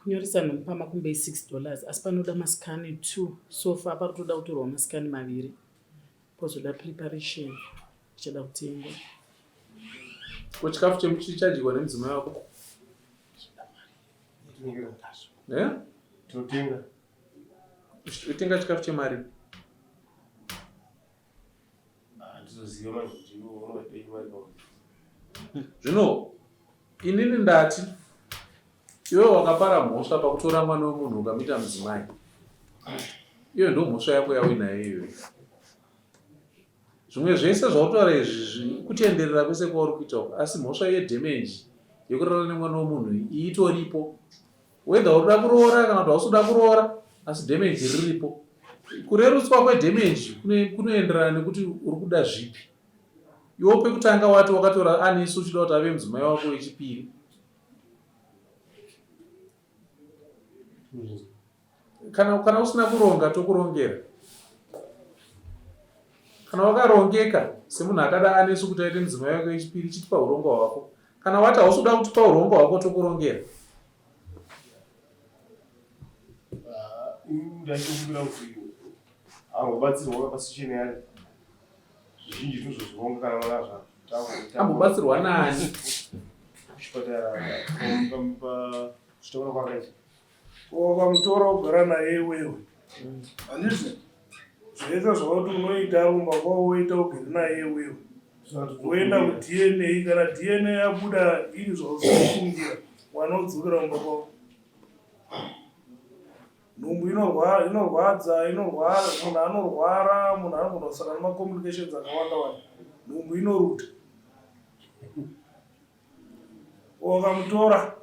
Kunyoresa nhumbu pamakumbe i6 dollars asi panoda masikani 2 so far pari kutoda kutorwa masikani maviri pozoda preparation ichada kutengwa. Ko chikafu chemuchichadyiwa nemudzimai wako? Eh? Tinotenga. Utenga chikafu chemari? Handizoziva manje kuti iwe unoda mari pakuti. Zvino inini ndati iwe wakapara mhosva pakutora mwana wemunhu ukamuita mudzimai. Iyo ndo mhosva yako yauinayo iyoyo. Zvimwe zvese zvautaura izvi kutenderera kwese kwauri kuita uku, asi mhosva yedamage yekurara nemwana wemunhu iyi itoripo. Whether uri kuda kuroora kana kuti hausi kuda kuroora, asi damage riripo. Kurerutswa kwedamage kunoenderana nekuti uri kuda zvipi. Iwe pekutanga wati wakatora Anesu uchida kuti ave mudzimai wako wechipiri. Kana usina kuronga tokurongera. Kana wakarongeka semunhu akada Anesu kuti aite mudzimai wake wechipiri, chitipa hurongwa hwako. Kana wati hausi kuda kutipa hurongwa hwako tokurongera. Ndaitokumbira kuti angobatsirwa pasituation yacho. Zvizhinji tinozozvironga kana mwana azvarwa. Ambobatsirwa nani? Kuchipatara pachitaura kwakaita. Wakamutora ugara naye iwewe. Handizvo? Zvese zvauti unoita rumba kwavo woita ugere naye iwewe. Woenda kuDNA kana DNA yabuda iri zvausingafungira mwana odzokera kumba kwavo. Nhumbu inorwadza, inorwara, munhu anorwara, munhu anogona kusangana nemacomplications akawanda wanda. Nhumbu inoruta. Wakamutora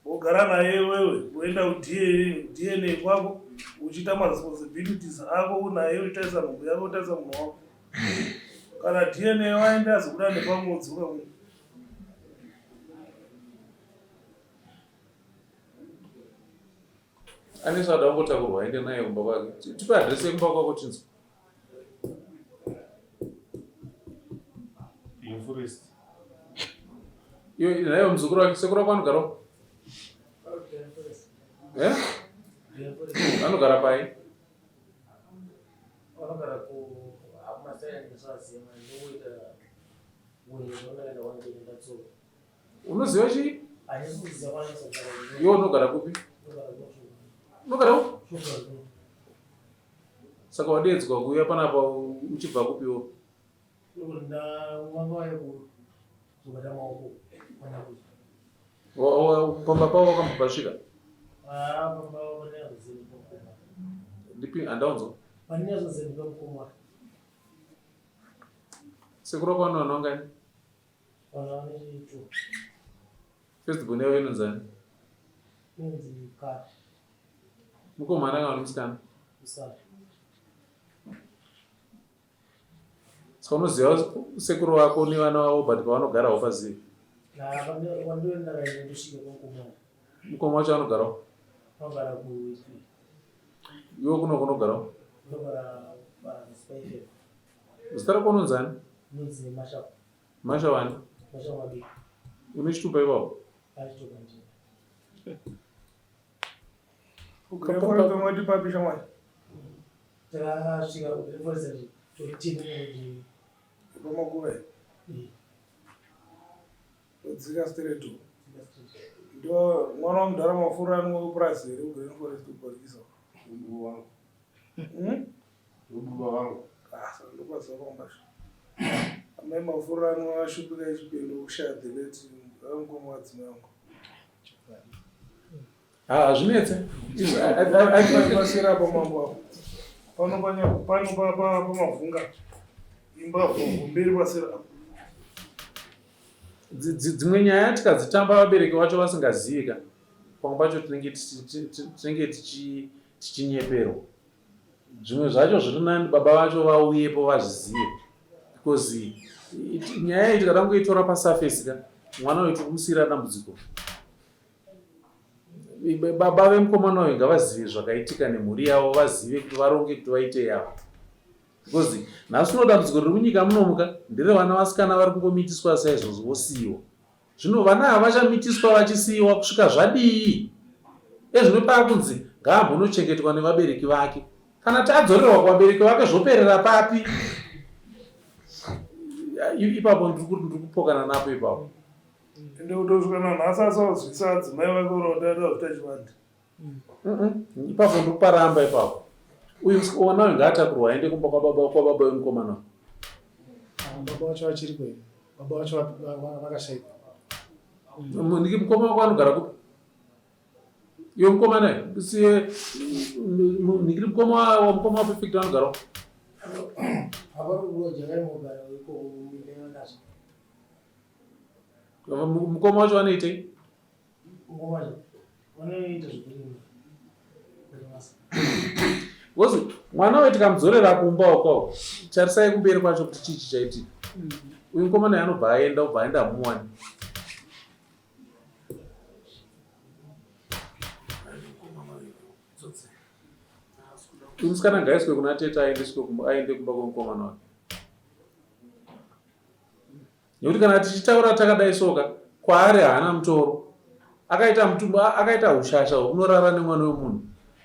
wogara naye iwewe woenda kuDNA kwako uchiita maresponsibilities ako unaye uchitarisa nhumbu yako uchitarisa munhu wako. Kana DNA waenda azobuda nepamwe wodzoka kuno. Anesu ada kungotakurwa aende naye kumba kwake. Tipe address yekumba kwako tinzwe. Inforest. Iyo naye muzukuru wake sekuru wako anogara. Eh? Anogara pai? Vanogara ku amasaya ndisvaziva ndokuita Unoziva chii? Iwe unogara kupi? Unogara kupi? Saka wadeedzwa kuuya panapa uchibva kupiwo? Pamba pavo wakambopasvika? Ndipi handaunzwa? Sekuru wako vanowana vangani? First born yavo inonzani? Inonzi Kari. Mukomana kana musikana? Musikana. Saka unoziva sekuru vako nevana vavo but pavanogara haupazivi? Mukoma wacho anogarawo? Anogara kuItwi. Iwe kuno kunogarawo? Ndogara paSpaifem. Zita rako unonzani? Ndonzi Masha. Masha wani? Masha Mabika. Une chitupa ipapo? Chitupa ndina. Ukaona mwati papi shamwari? Takasvika kuforest toitini kuti pamakuva. Dzika straight. Ndo mwana wamudhara mafura anwe kupurazi here kuGreen Forest kuporikisa. Wangu. Baba vangu. Ah, saka ndokwaziva kwambasha. Amai mafura anwe ashupika echipendo kushaya the late mukoma wadzimai wangu. Ah, hazvinetse. Pasera apo mambo apo. Pano pano pamavhunga. Imba kumberi pasera apo. Dzimwe nyaya tikadzitamba vabereki vacho vasingazivi ka pamwe pacho tinenge tichinyeperwa. Zvimwe zvacho zviri nani baba vacho vauyepo vazvizive because nyaya iyi tikada kungoitora pasurface ka mwana uyu tikumusiyira dambudziko. Baba vemukomana uyu ngavazive zvakaitika nemhuri yavo vazive kuti varonge kuti vaite yavo because nhasi uno dambudziko riri munyika munomuka nderevana vasikana vari kungomitiswa saizvozvo vosiyiwa. Zvino vana ava vachamitiswa vachisiiwa kusvika zvadii? Ezvino paakunzi ngaambonochengetwa nevabereki vake. Kana tadzorerwa kuvabereki vake zvoperera papi? Ipapo ndiri kupokana napo ipapo. Ende kutosvika nanhasi asazvisa adzimai vake ora kuti ada kuita chivande. Ipapo ndiri kuparamba ipapo. Uyu musikana uyu ngaatakurwa aende kumba kwababa kwababa wemukomana uyu. Baba vacho vachiriko here? Baba vacho vakashaikwa. Ndiki mukoma wako anogara kupi? Iwe mukomana siye ndikiri mukoma wa mukoma wa Perfect anogara kupi? Mukoma wacho anoitei? Because mwana uyu tikamudzorera kumba uko tarisai kumberi kwacho kuti chii chichaitika. Uyu mukomana uyu anobva aenda obva aenda hamuwani. Uyu musikana ngaiswe kuna tete aendeswe kumba aende kumba kwemukomana wake. Nekuti kana tichitaura takadai soka kwaari haana mutoro. Akaita mutumbu akaita hushasha hwekunorara nemwana wemunhu.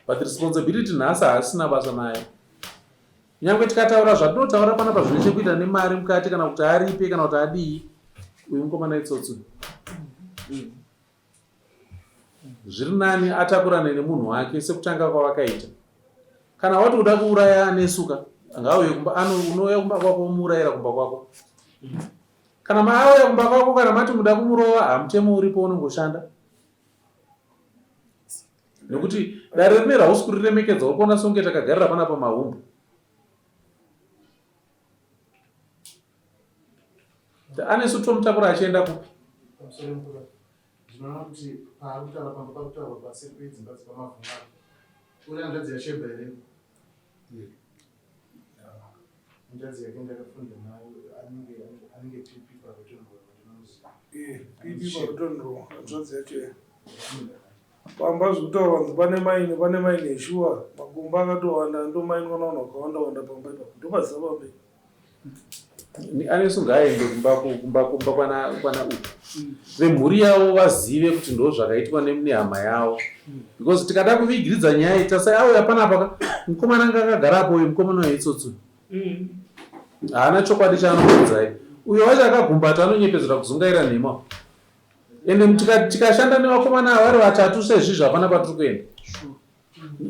But responsibility nhasi haasina basa nayo. Nyangwe tikataura zvatinotaura panapa zvine chekuita nemari mukati kana kuti aripe kana kuti adii. Uyu mukomana itsotsi. Zviri nani atakurane nemunhu wake sekutanga kwavakaita. Kana wati uda kuuraya Anesuka ngauye kumba ano unouya kumba kwako womuurayira kumba kwako. Kana maauya kumba kwako kana mati muda kumurova hamutemo uripo unongoshanda. Nekuti dare rine rausi kuriremekedza uri kuona songe takagarira panapa mahumbwe. Anesu tomutakura achienda kupi? Ndinoona kuti paari kutaura pamba pari kutaurwa paseri pedzimba dzepamavhunga. Uri hanzvadzi yaSheba here? Hanzvadzi yake ndakafunda nayo anenge anenge PP paRotten Row ndinomuziva. Eh, PP paRotten Row hanzvadzi yacho. Pamba zvekutaura kunzi pane maini pane maini yeshuwa makumba akatowanda ndomainwa navanhu vakawanda wanda pamba ipapo ndopaziva pamba Anesu ngaaende kumba kumba kumba kwana kwana uku vemhuri yavo vazive kuti ndo zvakaitwa nehama yavo because tikada kuvigiridza nyaya iyi tasai auya panapa ka mukomana anga akagara apo uyu mukomana uyu itsotsi haana chokwadi chaanokuudzai uyo wacho akagumbata anonyepedzera kuzungaira nhema ende tikashanda nevakomana ava vari vatatu sezvizvi hapana kwatiri kuenda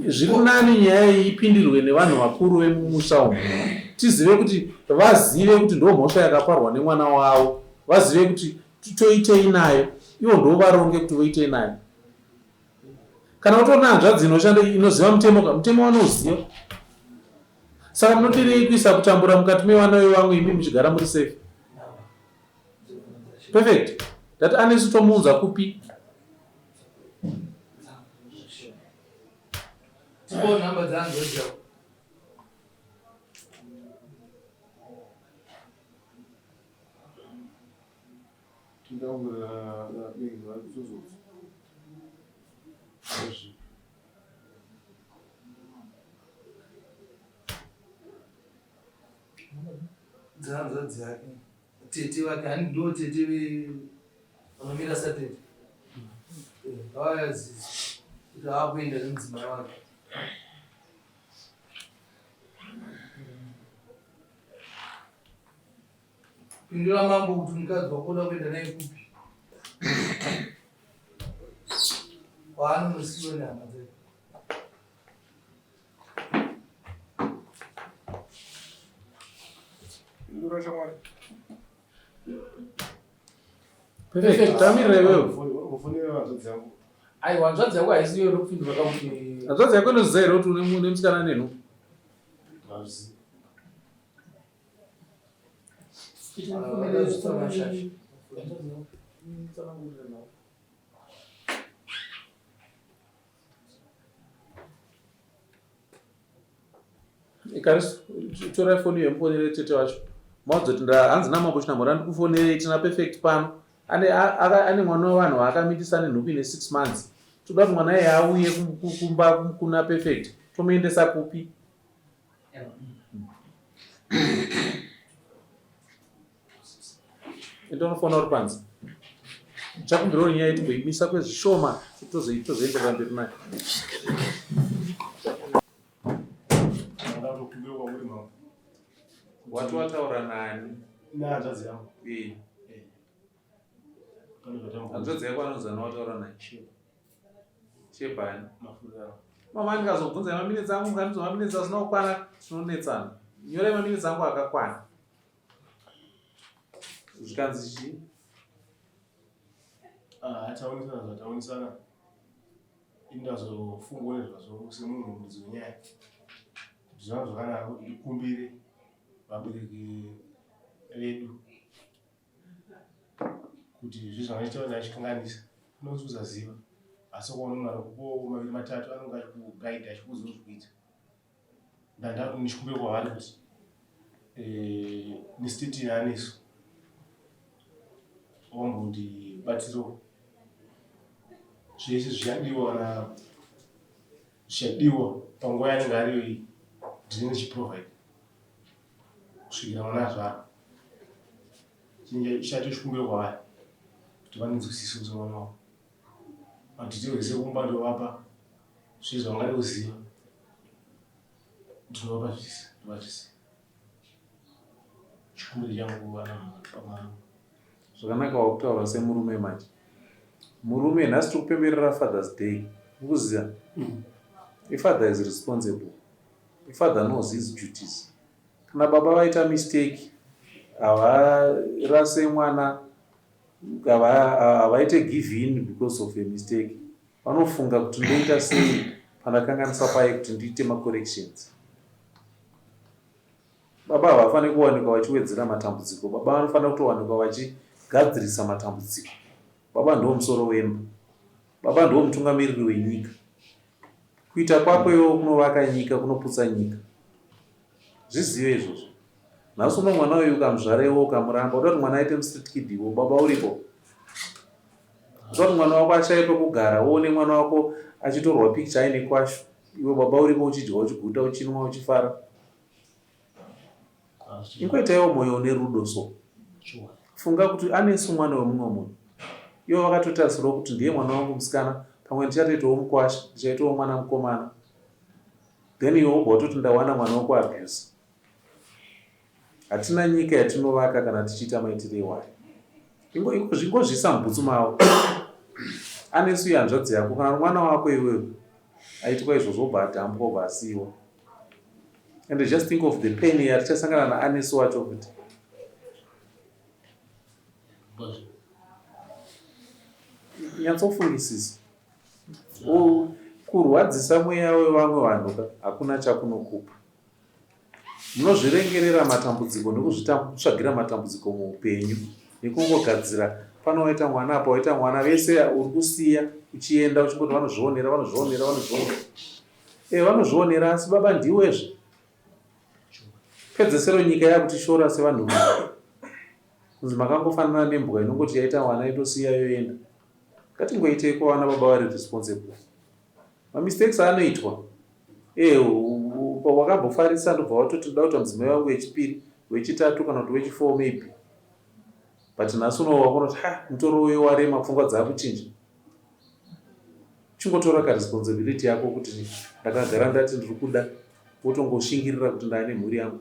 Zviri nani nyaya iyi ipindirwe nevanhu vakuru vemumusha umu tizive kuti vazive kuti ndomhosva yakaparwa nemwana wavo vazive kuti toitei nayo ivo ndovaronge kuti voitei nayo kana utori nehanzvadzi inoshanda inoziva mutemo ka mutemo vanouziva saka munodirei kuisa kutambura mukati mevana vevamwe imi muchigara muri safe Perfect. That anesu tomuunza kupi? Tipo number dzangu dzavo. Dzehanzvadzi yake. Tete vake hani ndo tete vanomira satete ngavayazizi kuti aakuenda nemudzimai wake. Pindura mambo kuti mukadzi wako uda kuenda naye kupi kwaanonosiiwa nehama dzake. Perfect, tamirira iwewe. Aiwa, hanzvadzi yako haisi iyo inokupindura kakuti. Hanzvadzi yako inoziva here kuti une musikana nenhu? Ikaris torai foni iyo mufonere tete wacho maudza kuti hanzi namambo chinamhora ndikufonerei tina perfect pano ane ane mwana wevanhu vaakamitisa nenhuku ine six months toda kuti mwana iye auye kumba kuna perfect tomuendesa kupi Enda unofona uri panze. Chakumbirawo nyaya yetimboimisa kwezvishoma tozoenderera mberi nayo. Wati wataura nani? Nehanzvadzi yangu. Eh. Hanzvadzi yako anozana wataura naye. Chebani. Mama ndikazobvunza maminitsi angu mukandinzwa maminitsi asina kukwana tinonetsana. Nyorai maminitsi angu akakwana. Zvikanzi chii? Ah, taonesana zvataonesana. Indazofunga nezvazvo semunhu muridzi wenyaya. Kuti zvanga zvakanaka kuti ndikumbire vabereki vedu kuti zvi zvangaita ndachikanganisa unonzi usaziva asi ukaona munhu anokupawo maviri matatu anonge achikugaidha achikuudza zvekuita Ndandakunichikumbira kwavari kuti eh, nestate yaanesu wambondibatsirawo zvese zvichadiwa kana zvichadiwa panguva yaanenge ariyo iyi ndinenge ndichiprovide kusvikira mwana azvarwa chinenge chikumbiro kwavari kuti vandinzwisise semwana wavo madetails ekumba ndovapa Zvii zvavangade kuziva ndinovapa zvese ndova zvese chikumbiro changu vana pamambo. Zvakanaka wakutaura semurume manje. Murume nhasi tiri kupemberera Father's Day. Ukuziva? Mm. A father is responsible. A father knows his duties. Kana baba vaita mistake havarase mwana havaite give in because of a mistake. Vanofunga kuti ndoita sei pandakanganisa paye kuti ndiite macorrections. Baba havafaniri kuwanikwa vachiwedzera matambudziko. Baba vanofanira kutowanikwa vachigadzirisa matambudziko. Baba ndiwo musoro wemba. Baba ndiwo mutungamiriri wenyika. Kuita kwako iwewe kunovaka nyika, kunoputsa nyika. Zvizive izvozvo. Nhasi uno mwana uyu ukamuzvara iwe ukamuramba, uda kuti mwana aite mustreet kid iwe baba uripo. Uda kuti mwana wako ashaye pekugara, uone mwana wako achitorwa picture aine kwashu, iwe baba uripo uchidya uchiguta uchinwa uchifara. Ingoitaiwo moyo une rudo so. Funga kuti Anesu mwana wemumwe munhu. Ivo vakatotarisirawo kuti ndiye mwana wangu musikana, pamwe ndichatoitawo mukwasha, ndichaitawo mwana mukomana. Then iwe wobva watoti ndawana mwana wekuabuse. Hatina nyika yatinovaka kana tichiita maitire iwayo. Ingozviisa mubhutsu mavo. Anesu ihanzvadzi yako kana mwana wako iwewe aitwa izvozvo obva adhambwa obva asiiwa. And just think of the pain yatichasangana naAnesu wacho futi. Nyatsofungisisa. Kurwadzisa mweya wevamwe vanhu ka hakuna chakunokupa. Munozvirengerera matambudziko nekuzvitsvagira matambudziko muupenyu nekungogadzira pano waita mwana apa waita mwana vese uri kusiya uchienda uchingoti vanozvionera vanozvionera vanozvionera e vanozvionera asi baba ndiwezve pedzesero nyika yakutishora sevanhu kunzi makangofanana nembwa inongoti yaita mwana itosiya yoenda Ngatingoitei kwavana baba vari responsible. Mamistakes anoitwa. Eh, wakambofarisa ndobva watoti ndoda kuita mudzimai wangu wechipiri, wechitatu kana kuti wechifour maybe. But nhasi uno wakuona kuti ha mutoro uyo warema pfungwa dzakuchinja. Chingotora ka responsibility yako kuti ndakagara ndati ndiri kuda wotongoshingirira kuti ndane mhuri yangu.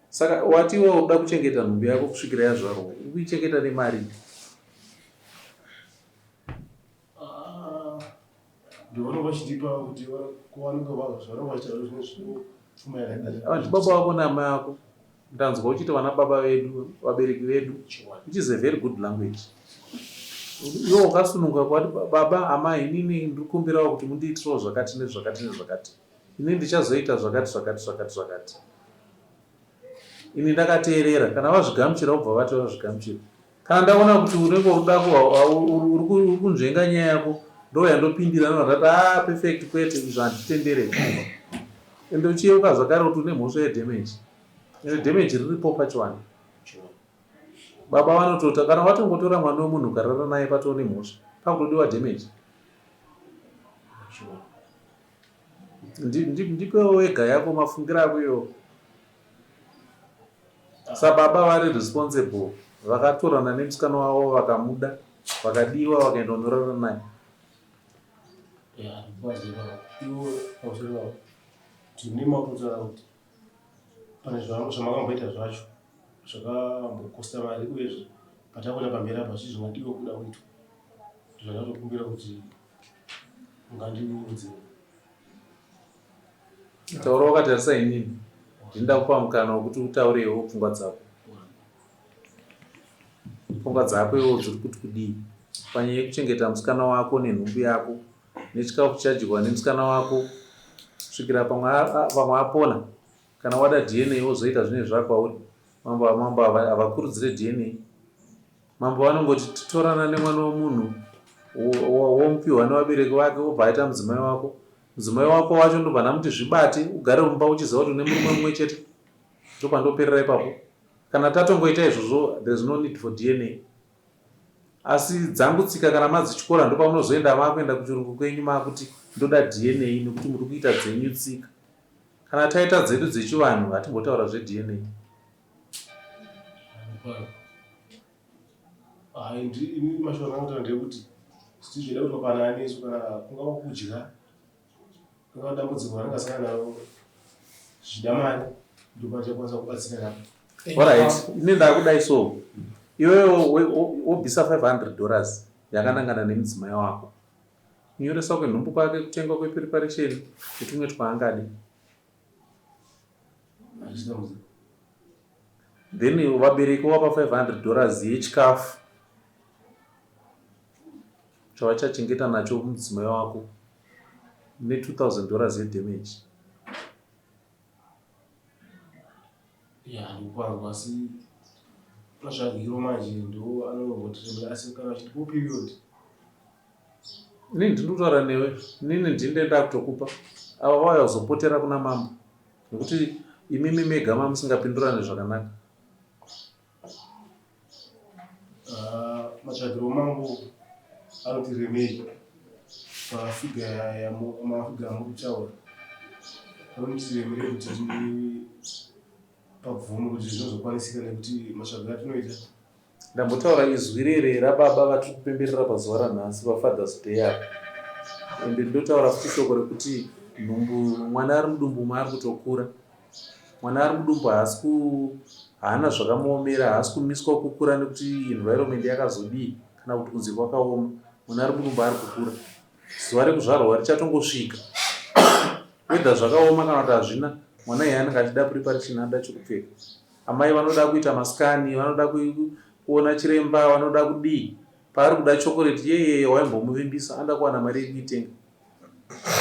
Saka wati iwe unoda kuchengeta nhumbu yako kusvikira yazvarwa, uri kuichengeta nemari? Ah, ndivanenge vachitipa kuti kuvanenge zvanenge vachiita pfuma yakadii. Ava ndibaba vako naamai vako. Ndanzwa uchiti vana baba vedu, vabereki vedu, which is a very good language. Iwe wakasununguka kwati baba, amai, inini ndiri kukumbirawo kuti mundiitirewo zvakati nezvakati nezvakati. Ini ndichazoita zvakati zvakati zvakati zvakati. Ini ndakateerera. Kana vazvigamuchira vobva vati vazvigamuchira. Kana ndaona kuti unenge uri kuda uri kunzvenga nyaya yako ndouya ndopindira ndobva ndati ah perfect kwete izvo handitendere. Ende uchiyeuka zvakare kuti une mhosva yedamage. Ende damage riripo pachivanhu. Baba vanotota kana watongotora mwana wemunhu ukarara naye patoo nemhosva pakutodiwa damage. Ndipewo wega yako mafungiro ako iwo. Sababa vari responsible vakatorana nemusikana wavo vakamuda vakadiwa vakaenda kunorara naye. Tine makutora kuti pane zvamakamboita zvacho zvakambokosta mari uyezve patakuenda pamberi apa zvii zvingadiwa kuda kuitwa ndozvandatokumbira kuti Ungandiudze. Taura wakatarisa inini. Ndinoda kupa mukana wekuti utaure iwewo pfungwa dzako. Pfungwa dzako iwewo dziri kuti kudii? Panyaya yekuchengeta musikana wako nenhumbu yako nechikafu chadyiwa nemusikana wako kusvikira pamwe pamwe apona. Kana wada DNA wozoita zvine zvakwauri. Mambo mambo havakurudzire DNA. Mambo vanongoti torana nemwana wemunhu womupiwa nevabereki vake wobva aita mudzimai wako. Mudzimai wako wacho ndobva ndamuti zvibate ugare mumba uchiziva kuti une murume mumwe chete. Ndopandoperera ipapo. Kana tatongoita izvozvo there's no need for DNA. Asi dzangu tsika kana madzityora ndopamunozoenda makuenda kuchirungu kwenyu makuti ndoda DNA nekuti muri kuita dzenyu tsika. Kana taita dzedu dzechivanhu hatimbotaura zveDNA. Hayi ndi ini mashoko angangotaura ndeyekuti zvida kuti papanane isu kana kungava kudya kungava dambudziko raanenge asangana naro zvichida mari ndopachakwanisa kubatsira napo. Alright, ini ndakudai so iwewe wobvisa 500 dollars yakanangana nemudzimai wako kunyoreswa kwenhumbu kwake kutengwa kwepreparation netumwe twaangade then vabereki wapa 500 dollars yechikafu chavachachengeta nacho mudzimai wako ne 2000 dollars yedamage. Ya, ndikupanzwa asi matsvagiro manje ndo anongotiremera asi kana vachitipo period. Inini ndiri kutaura newe, inini ndini ndakutokupa. Ava vauya kuzopotera kuna mambo nekuti imimi mega mamusingapindurane zvakanaka. Ah, matsvagiro mangu anoti remei pafiga mafiga amuri kutaura anoti remei kuti pabvumo kuti zvinozokwanisika nekuti matsvagiro atinoita. Ndambotaura izwi rere rababa vatiri kupemberera pazuva ranhasi paFathers Day apa ende ndotaura futi shoko rekuti nhumbu mwana ari mudumbu maari kutokura. Mwana ari mudumbu haasi ku haana zvakamuomera haasi kumiswa kukura nekuti environment yakazodii kana kuti kunze kwakaoma. Mwana ari mudumbu ari kukura. Zuva rekuzvarwa richatongosvika. Whether zvakaoma kana kuti hazvina, mwana iye anenge achida preparation anoda chekupfeka. Amai vanoda kuita maskani, vanoda kuona chiremba, vanoda kudii. Paari kuda chokoreti yeyeye waimbomuvimbisa anoda kuwana mari yekuitenga.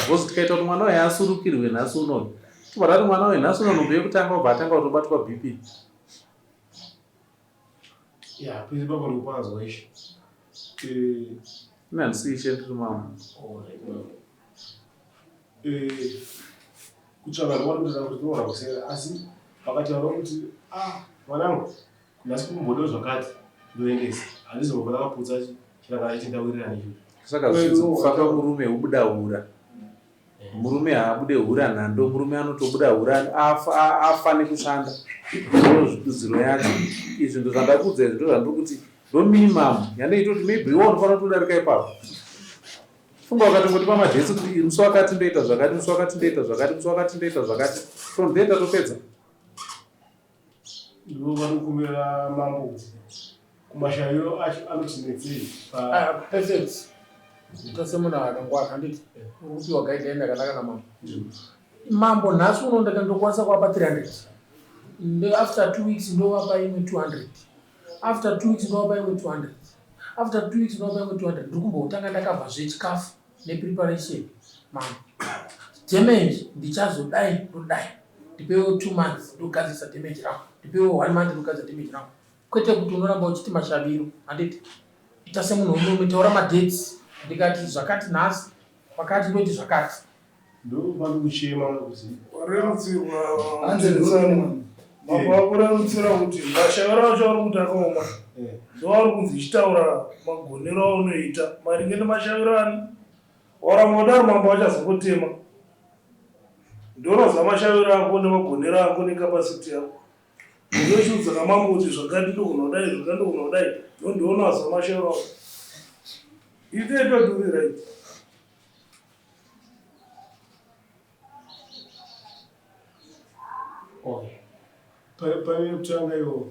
Because tikaita kuti mwana uyu asurukirwe nhasi unoyu, tobva tati mwana uyu nhasi uno nhumbu yekutanga obva atanga kutobatwa BP. Ya, pese pako ndikupanzwa ishe. Eh, Ini handisi ishe ndiri mambo. Eh, kutsvaga ndokwandotoda kuti tinoona kusera asi vakataura kuti ah mwanangu nhasi kumbodo zvakati ndoendesa handizombofa ndakaputsa chirangano chiti ndawirirana ichocho. Saka zvinzi kufa kwemurume hubuda hura. Murume haabude hura nhando, murume anotobuda hura afa, afa nekushanda. Ndodudziro yacho. Izvi ndozvandakuudza izvi ndozvandiri kuti ndo minimum yandaita kuti maybe iwe unofanira kutodarika ipapo. Funga ukatongotipa madates kuti musi wakati ndoita zvakati, musi wakati ndoita zvakati, musi wakati ndoita zvakati. From there tatopedza. Ndivo vanokumbira mambo kuti kumashayo acho anotinetsei. Ah, perfect. Ita semunhu akangwara handiti uri kupiwa guideline yakanaka namambo. Mambo nhasi uno ndakandokwanisa kuapa 300. Ndo after 2 weeks ndovapa imwe 200. After 2 weeks ndovapa imwe 200. After 2 weeks ndovapa imwe 200. Ndiri kumbotanga ndakabva zvechikafu nepreparation mambo. Damage ndichazodai ndodai. Ndipewo 2 months ndogadzirisa damage rangu. Ndipewo 1 month ndogadzirisa damage rangu. Kwete kuti unoramba uchiti mashaviro handiti. Ita semunhu wemurume taura madates ndikati zvakati nhasi pakati ndoti zvakati. Ndopari kuchema kuti Warerutsirwa mambo akurerutsira kuti mashaviro acho ari kuti akaoma ndoari kunzi ichitaura magonero aunoita maringe nemashaviro ani waramba udaro mambo achazongotema ndonoziva mashaviro ako nemagonero ako nekapasiti yako unochiudza namambo kuti zvakati ndogona kudai zvakati ndogona kudai ndondionaziva mashaviro ako itoita duri right. Pane yekutanga iyo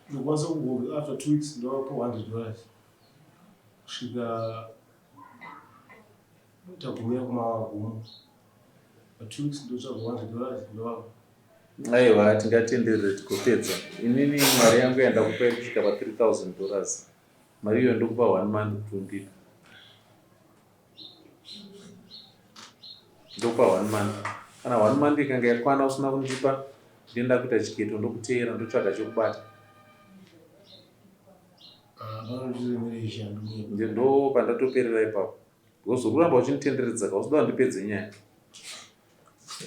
ndokwanisa kugoga after 2 weeks ndovapa 100 dollars kusvika tagumira kumagumo pa 2 weeks ndotsvaga 100 dollars ndovapa. Aiwa tingatenderere tigopedza. Inini mari yangu yandakupa iri kusvika pa 3000 dollars. Mari iyoyo ndokupa one month kuti undipe. Ndokupa one month. Kana one month ikanga yakwana usina kundipa ndinoenda kuita chiketo ndokuteera ndotsvaga chekubata. Ndo pandatoperera ipapo. Because uri kuramba uchinditenderedza ka usida kundipedze nyaya.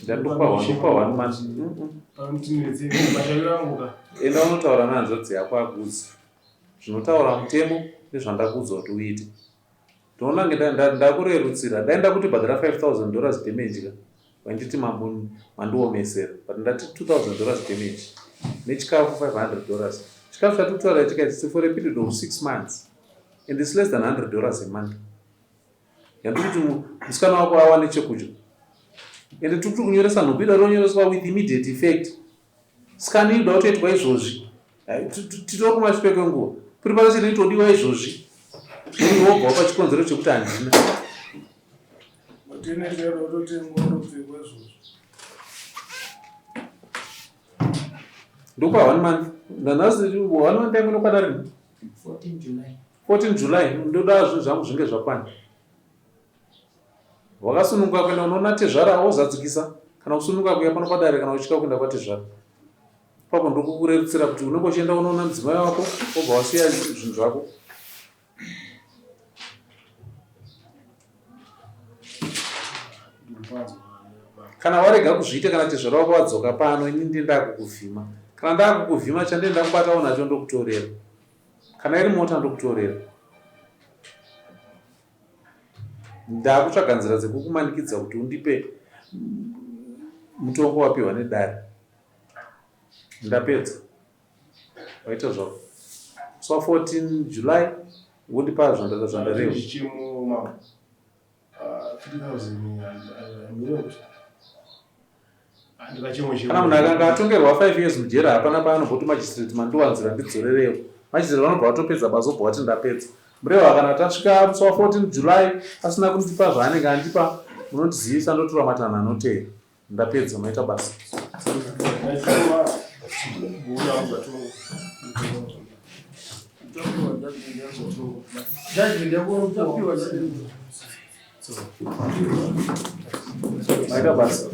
Ndandopa one one month. Enda unotaura nehanzvadzi yako akuudze. Zvinotaura mutemo nezvandakuudza kuti uite. Ndinoona kunge ndakurerutsira. Dai ndakuti bhadhara 5000 dollars damage ka. Wainditi mambo mandiomesera. But ndati 2000 dollars damage. Nechikafu 500 dollars. Chikafu chatiri kutaura ichi ka it's for a period of 6 months. And it's less than 100 dollars a month. Yandiri kuti musikana wako awane chekudya. Ende tiri kuti kunyoresa nhumbu ida ronyoreswa with immediate effect. Scan inoda kutoitwa izvozvi. Titova kumashure kwenguva. Preparation inotodiwa izvozvi. Then wobva wapa chikonzero chekuti handina. Ndokupa one month. Nanhasi one month yangu inokwana rini? 14 July. 14 July ndoda zvinhu zvangu zvinge zvakwana. Wakasununguka kuenda unoona tezvara wozadzikisa. Kana kusununguka kuuya pano padare kana uchitya kuenda kwatezvara. Ipapo ndokukurerutsira kuti unenge uchienda unoona mudzimai wako wobva wasiya zvinhu zvako. Kana warega kuzviita kana tezvara wako wadzoka pano ini ndiye ndakukuvhima. Kana ndakukuvhima chandiye ndakubatawo nacho ndokutorera. Kana iri mota ndokutorera. Ndakutsvaga nzira dzekukumanikidza kuti undipe mutongo wapiwa nedare. Ndapedza. Waita zvako. So 14 July wondipa zvandareva. Chichemo mama. 3000 Kana munhu akanga atongerwa 5 years mujeri hapana paanomboti magistrate mandiwanzira ndidzorerewo. Magistrate vanobva vatopedza basa obva vati ndapedza. Murehwa kana tasvika musi wa 14 July asina kundipa zvaanenge andipa munondizivisa ndotora matanho anoteera. Ndapedza maita basa. Maita basa.